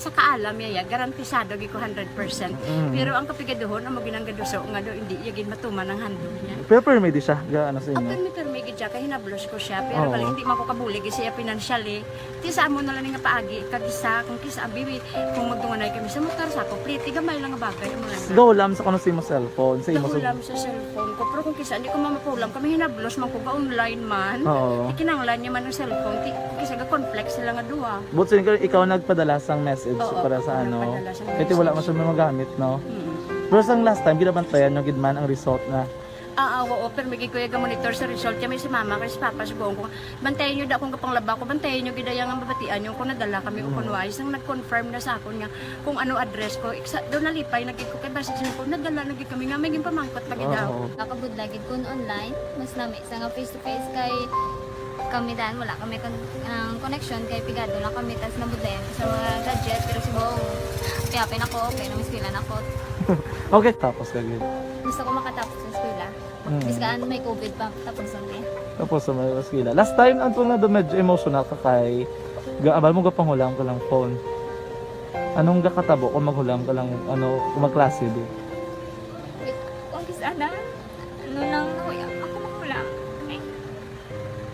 Sa kaalam niya, ya, garantisado gid ko hundred percent. Mm. Pero ang kapigaduhon, amo ginang gaduso nga do, hindi iya gid matuman ang handog niya. Pero permi di siya, ga, ano sa inyo? Permi, permi gid siya, kay hinablos ko siya. Pero Oo. bali, hindi man ko kabulig siya financially. Ti sa amo na lang nga paagi, kag isa, kung kisa, abi, kung magdunganay kami sa motor, sa ako, pretty, gamay lang nga bagay, amo lang. Gahulam sa kuno sa imo cellphone, sa imo sa Gahulam sa cellphone ko, pero kung kisa, hindi ko mamapulam, kami hinablos man ko, ga-online man. Oo. Ikinanglan niya man ang cellphone, ti, kisa ga-conflict sila nga duha. But so, ikaw, ikaw nagpadala sang message Oo, para sa ako ano? nagpadala sang Kaya wala message. man siya magamit, no? Mm. Pero sang last time, ginabantayan nyo gid man ang result na Ah, ah, oo, pero may gid ko iya ga-monitor sa result. Kaya may si mama, kay si papa, subuon ko, bantayan nyo da kung kapanglaba ko, bantayan nyo gid iya nga mabatian nyo kung nadala kami o Mm. kung wala. Isang nag-confirm na sa akon nga kung ano address ko. Iksa, daw nalipay na gid ko, kay basi siya ko, nadala na gid kami nga, may ginpamangkot pa gid Oo. daw. Nakabudlay gid kun online, mas nami sa nga face to face kay kami dan, wala kami kon-, ang connection kay pigado lang kami, tas nabudlayan ko sa mga gadget, pero subong, kaya pa ako, okay, namiskwela na ako. Okay, tapos ka gid. Gusto ko makatapos sa eskwela. Mm. Biskan may covid pa, tapos ang eh. Tapos sa may eskwela. Last time, ang tunga do medyo emotional ka kay, ga-, abal mo gapanghulog ka lang phone. Anong gakatabo kung maghulam ka lang, ano, kung magklase di? Wait, ang kis-ana? Ano nang nahuya? Ako magulang. Ay,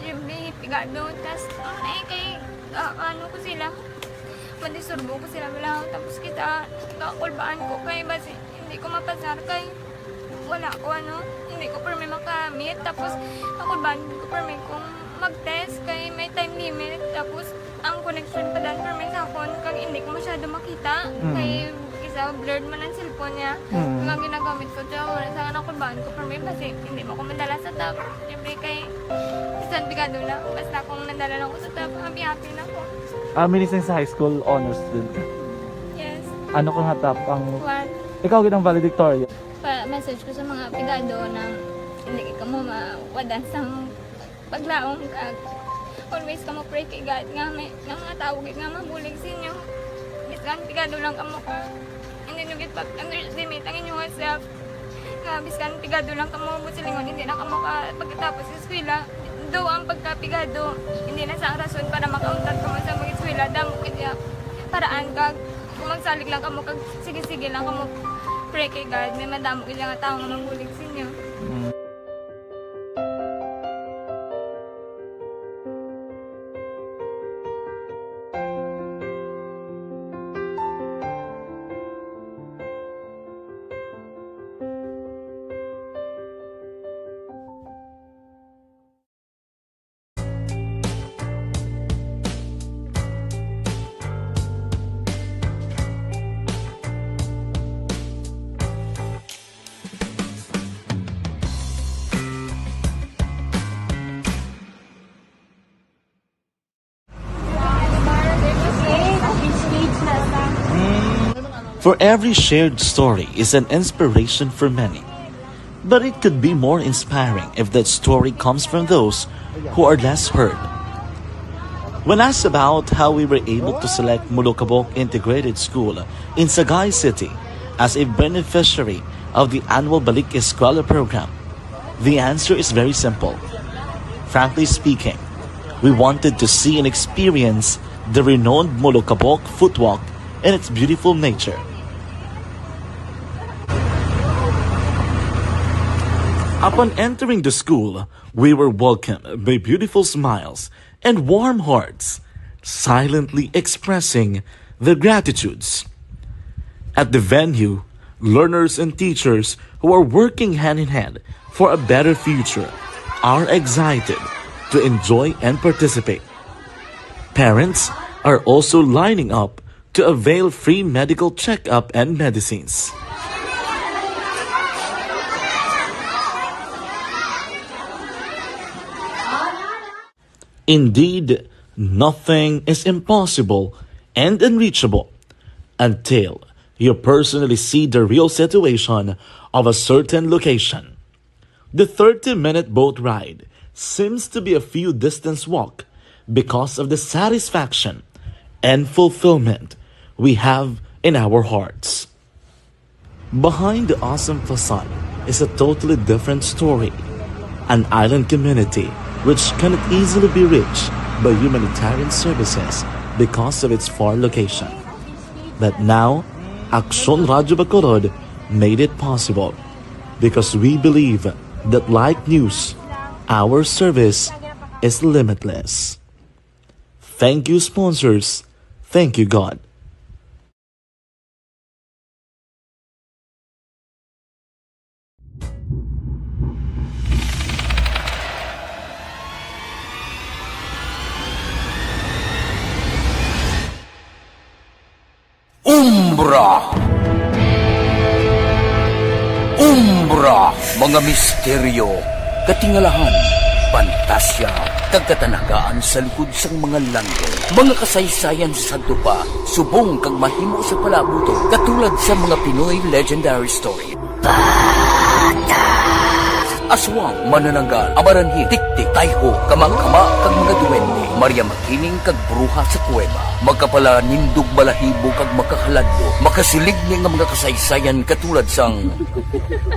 Jimmy, pigado. Tas, ano na eh, kay, ah, ano ko sila? Madisturbo ko sila, wala. Tapos kita, kakulbaan ko kay, basi, hindi ko mapasar kay, wala ko, ano, hindi ko permi makamit. Tapos, kakulbaan ko permi kung Mag-test kay may time limit, tapos ang connection pa dan permi sa akon, kag hindi ko masyado makita. Mm. Kay isa, blurred man ang cellphone niya. Mm. Nga ginagamit ko, tsaka wala sa anak ko, baan ko permi, basi hindi mo ko madala sa top. Siyempre kay, bisan pigado lang, basta kung nadala lang ko sa top, happy-happy na ko. Ah, minising sa high school, honor student ka? Yes. Ano ka nga top ang One. Ikaw gid ang valedictorian? Pa-message ko sa mga pigado na hindi ka mo mawadan sang paglaom, kag always kamo pray kay God nga may, nga mga tawo gid nga mabulig sa inyo. Bisan pigado lang kamo ka, hindi nyo gid pag-underestimate ang inyong self. Nga bisan pigado lang kamo, buot silingon, hindi na kamo ka pagkatapos sa eskwela. Though ang pagkapigado, hindi na sa rason para makauntat kamo sa mag-eskwela. Damo gid ya paraan, kag kung magsalig lang kamo, kag sige-sige lang kamo pray kay God, may madamo gid nga tawo nga mabulig sa inyo. Mm. For every shared story is an inspiration for many. But it could be more inspiring if that story comes from those who are less heard. When asked about how we were able to select Molokabok Integrated School in Sagay City as a beneficiary of the annual Balik Eskwela program, the answer is very simple. Frankly speaking, we wanted to see and experience the renowned Molokabok footwalk and its beautiful nature. Upon entering the school, we were welcomed by beautiful smiles and warm hearts, silently expressing their gratitudes. At the venue, learners and teachers who are working hand in hand for a better future are excited to enjoy and participate. Parents are also lining up to avail free medical checkup and medicines. Indeed, nothing is impossible and unreachable until you personally see the real situation of a certain location. The thirty-minute boat ride seems to be a few distance walk because of the satisfaction and fulfillment we have in our hearts. Behind the awesome facade is a totally different story, an island community which cannot easily be reached by humanitarian services because of its far location. But now, Aksyon Radyo Bacolod made it possible because we believe that like news, our service is limitless. Thank you, sponsors. Thank you, God. Umbra. Umbra, mga misteryo, katingalahan, pantasya, kag katanagaan sa likod sang mga landong. Mga kasaysayan sa sadto pa, subong kag mahimo sa palabuton, katulad sa mga Pinoy legendary story. Aswang, manananggal, amaranhil, tiktik, tayho, kamangkama, kag mga duwende, Maria Makiling, kag bruha sa kuweba. Magkapalanindog balahibo kag makahaladlok, makasiligni nga mga kasaysayan katulad sang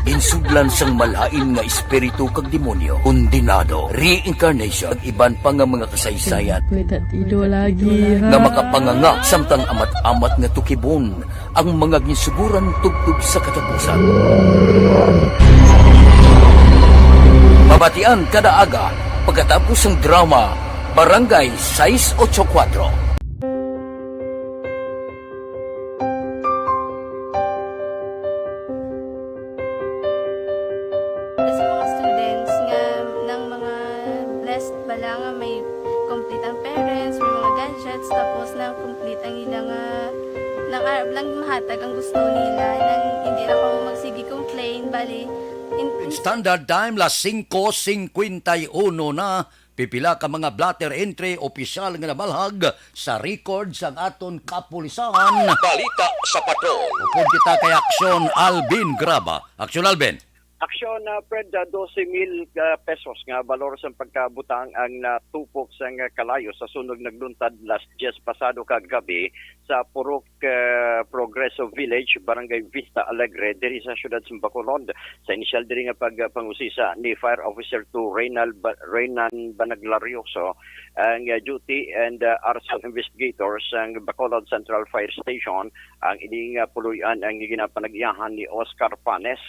ginsudlan sang malain nga espiritu kag demonyo, kondenado, reincarnation, kag iban pa nga mga kasaysayan May tatido lagi, ha? nga makapanganga samtang amat-amat nga tukibon ang mga ginsuguran tubtob sa katapusan. Mabatian kada aga pagkatapos sang drama Barangay Sais Ocho Kuatro. Sa mga students nga ng mga blessed Kailangan may complete ang parents, may mga gadgets, tapos na complete ang ila nga, nang arab lang mahatag ang gusto nila, nang hindi lang ako magsige complain, bali, in, in Standard time, las singko singkwenta y uno na. Pipila ka mga blotter entry opisyal nga namalhag sa record sang aton kapulisan. Balita sa Patrol. Upod kita kay Aksyon Alvin Graba. Aksyon Alvin. Aksyon, ah, Fred, ah, dose mil, ah, pesos nga balor sang pagkabutang ang natupok sang kalayo sa sunog nagluntad las diyes pasado kagab-i sa Purok, ah, Progreso Village, Barangay Vista Alegre, diri sa siyudad sa Bacolod. Sa inisyal diri nga pagpangusisa ni Fire Officer two Reynald Ba-, Reynan Banaglarioso, ang, ah, duty and, ah, arson investigator sang Bacolod Central Fire Station, ang ining, ah, puloy-an ang ginapanag-iyahan ni Oscar Panes.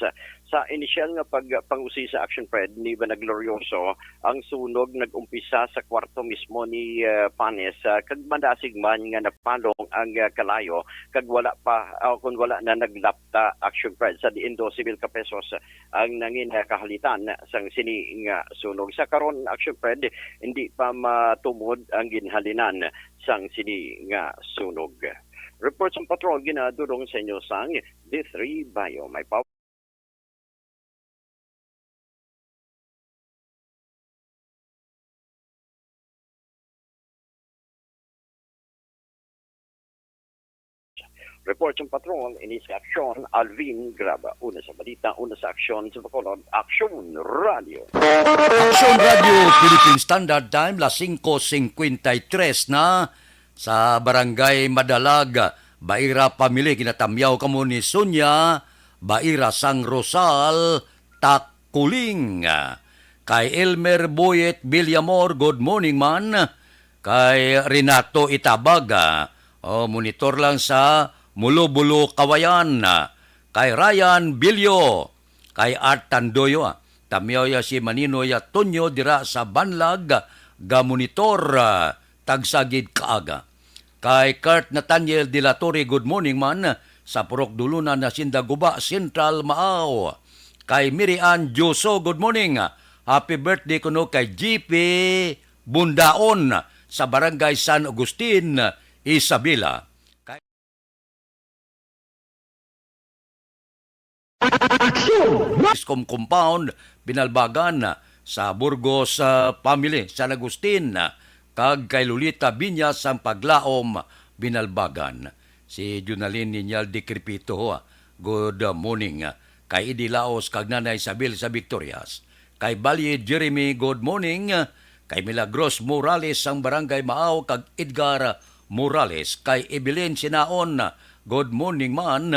Sa inisyal nga pagpangusisa, Action Fred, ni Banaglorioso, ang sunog nag-umpisa sa kwarto mismo ni, ah, Panes, ah, kag madasig man nga napalong ang, ah, kalayo kag wala pa, ah, kun wala na naglapta, Action Fred, sa diin dose mil ka pesos ang nangin, ah, kahalitan sang sini nga sunog. Sa karon, Action Fred, hindi pa matumod ang ginhalinan sang sini nga sunog. Report sang Patrol ginadulong sa inyo sang D three Bio. May pa- Report sang Patrol, ini si Aksyon Alvin Graba. Una sa balita, una sa aksyon sa Bacolod, Aksyon Radio. Aksyon Radio, Philippine Standard Time, las singko singkwenta y tres na. Sa Barangay Madalag, Baira family, ginatamyaw kamo ni Sonia Baira sang Rosal, Takuling. Kay Elmer Boyet Villamor, good morning man. Kay Renato Itabag, ah, oh, monitor lang sa Mulobulo, Kawayan. Kay Ryan Bilyo, kay Art Tandoyo, ah, tamyaw ya si Maninoy Tonyo dira sa Banlag, gamonitor, ah, tagsa gid kaaga. Kay Kurt Nathaniel de la Torre, good morning man, sa Purok Dulunan, Hacienda Guba, Central, Maaw. Kay Mary Ann Dioso, good morning. Happy birthday kuno kay G P Bundaon sa Barangay San Agustin, Isabela. Kay Action! Iscom Compound, Binalbagan, sa Burgos, ah, family, San Agustin, kag kay Lolita Binyas sang Paglaom, Binalbagan. Si Junalyn Niñal Decrepito, ah, good morning. Kay Eddie Laos kag Nanay Isabel sa Victorias. Kay Balye Jeremy, good morning. Kay Milagros Morales sang Barangay Maaw kag Edgar Morales. Kay Evelyn Sinaon, good morning man.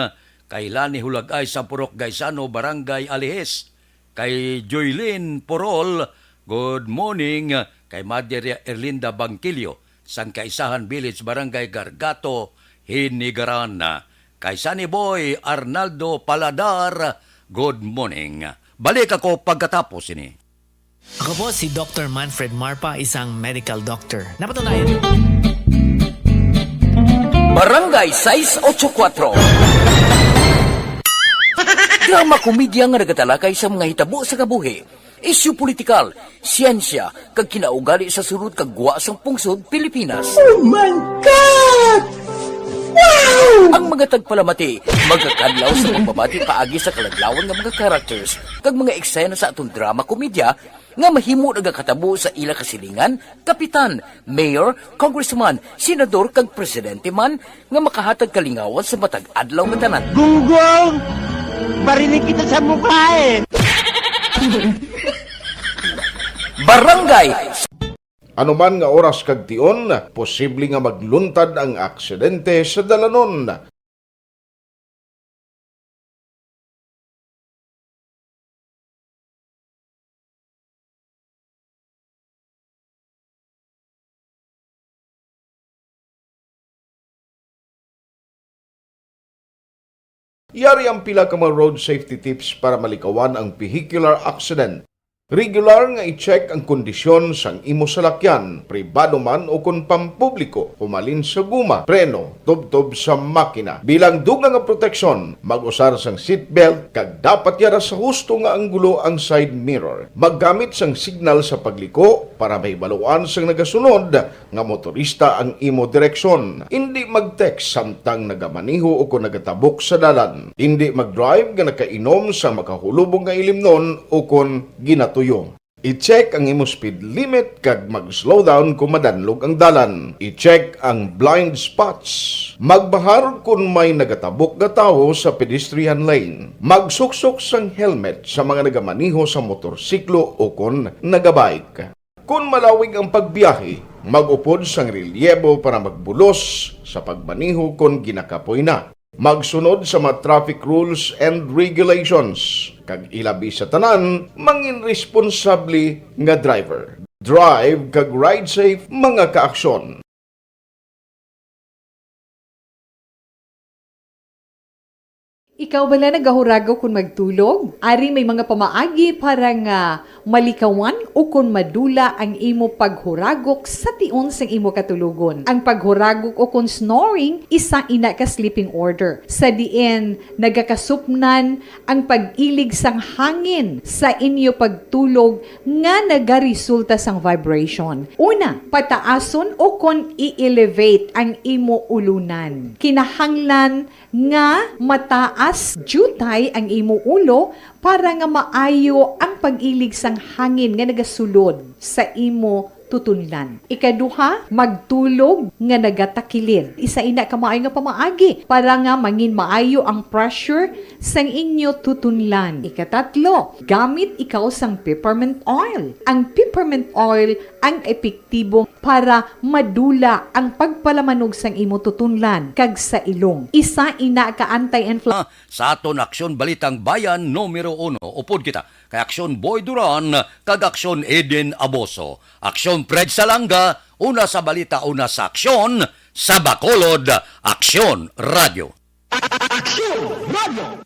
Kay Lani Hulagay sa Purok Gaisano, Barangay Alihis. Kay Joylene Porol, good morning. Kay Mother Erlinda Bangkilio sang Kaisahan Village, Barangay Gargato, Hinigaran. Kay Sunny Boy Arnaldo Paladar, good morning. Balik ako pagkatapos ini. Ako po si Doktor Manfred Marpa, isang medical doctor. Napatunayan. Barangay sais ocho kuatro. Drama komedya nga nagatalakay sa mga hitabo sa kabuhi, isyu politikal, siyensya, kag kinaugali sa sulod kag gwa sang pungsod Pilipinas. Oh my God! Wow! Ang mga tagpalamati magakadlaw sa pagbabati paagi sa kaladlawan nga mga characters kag mga eksena sa aton drama komedya nga mahimo nagakatabo sa ila kasilingan, kapitan, mayor, congressman, senador, kag presidente man nga makahatag kalingawan sa matag adlaw nga tanan. Gunggong! Barinig kita sa mukha eh! Barangay Ano man nga oras kag tion, posible nga magluntad ang aksidente sa dalanon. Yari ang pila ka mga road safety tips para malikawan ang vehicular accident. Regular nga i-check ang kondisyon sang imo salakyan, pribado man o kon pampubliko, humalin sa guma, preno, tubtob sa makina. Bilang dugang nga proteksyon, mag-usar sang seatbelt kag dapat yara sa husto nga anggulo ang side mirror. Maggamit sang signal sa pagliko para mahibaluan sang nagasunod nga motorista ang imo direksyon. Indi mag-text samtang nagamaneho o kon nagatabok sa dalan. Indi mag-drive nga nakainom sa makahulubong nga ilimnon o kon ginatuyo. I-check ang imo speed limit kag mag-slow down kon madanlog ang dalan. I-check ang blind spots. Magbahar kon may nagatabok nga tawo sa pedestrian lane. Magsuksok sang helmet sa mga nagamaneho sa motorsiklo o kon nagabike. Kon malawig ang pagbiyahe, mag-upod sang relyebo para magbulos sa pagmaneho kon ginakapoy na. Magsunod sa mga traffic rules and regulations, kag ilabi sa tanan, mangin responsable nga driver. Drive kag ride safe, mga kaaksyon. Ikaw bala nagahuragok kon magtulog? Ari may mga pamaagi para nga malikawan o kon madula ang imo paghuragok sa tion sang imo katulogon. Ang paghuragok o kon snoring, isa ina ka sleeping order, sa diin nagakasupnan ang pag-ilig sang hangin sa inyo pagtulog nga nagaresulta sang vibration. Una, pataason o kon i-elevate ang imo ulunan. Kinahanglan nga mataas diutay ang imo ulo para nga maayo ang pag-ilig sang hangin nga nagasulod sa imo tutunlan. Ikaduha, magtulog nga nagatakilid. Isa ina ka maayo nga pamaagi para nga mangin maayo ang pressure sang inyo tutunlan. Ikatatlo, gamit ikaw sang peppermint oil. Ang peppermint oil ang epektibo para madula ang pagpalamanog sang imo tutunlan kag sa ilong. Isa ina ka anti-inflammatory. Sa aton Aksyon Balitang Bayan numero uno, upod kita kay Aksyon Boy Duran kag Aksyon Eden Aboso. Aksyon Fred Salanga, una sa balita, una sa aksyon, sa Bacolod, Aksyon Radio. Aksyon Radio.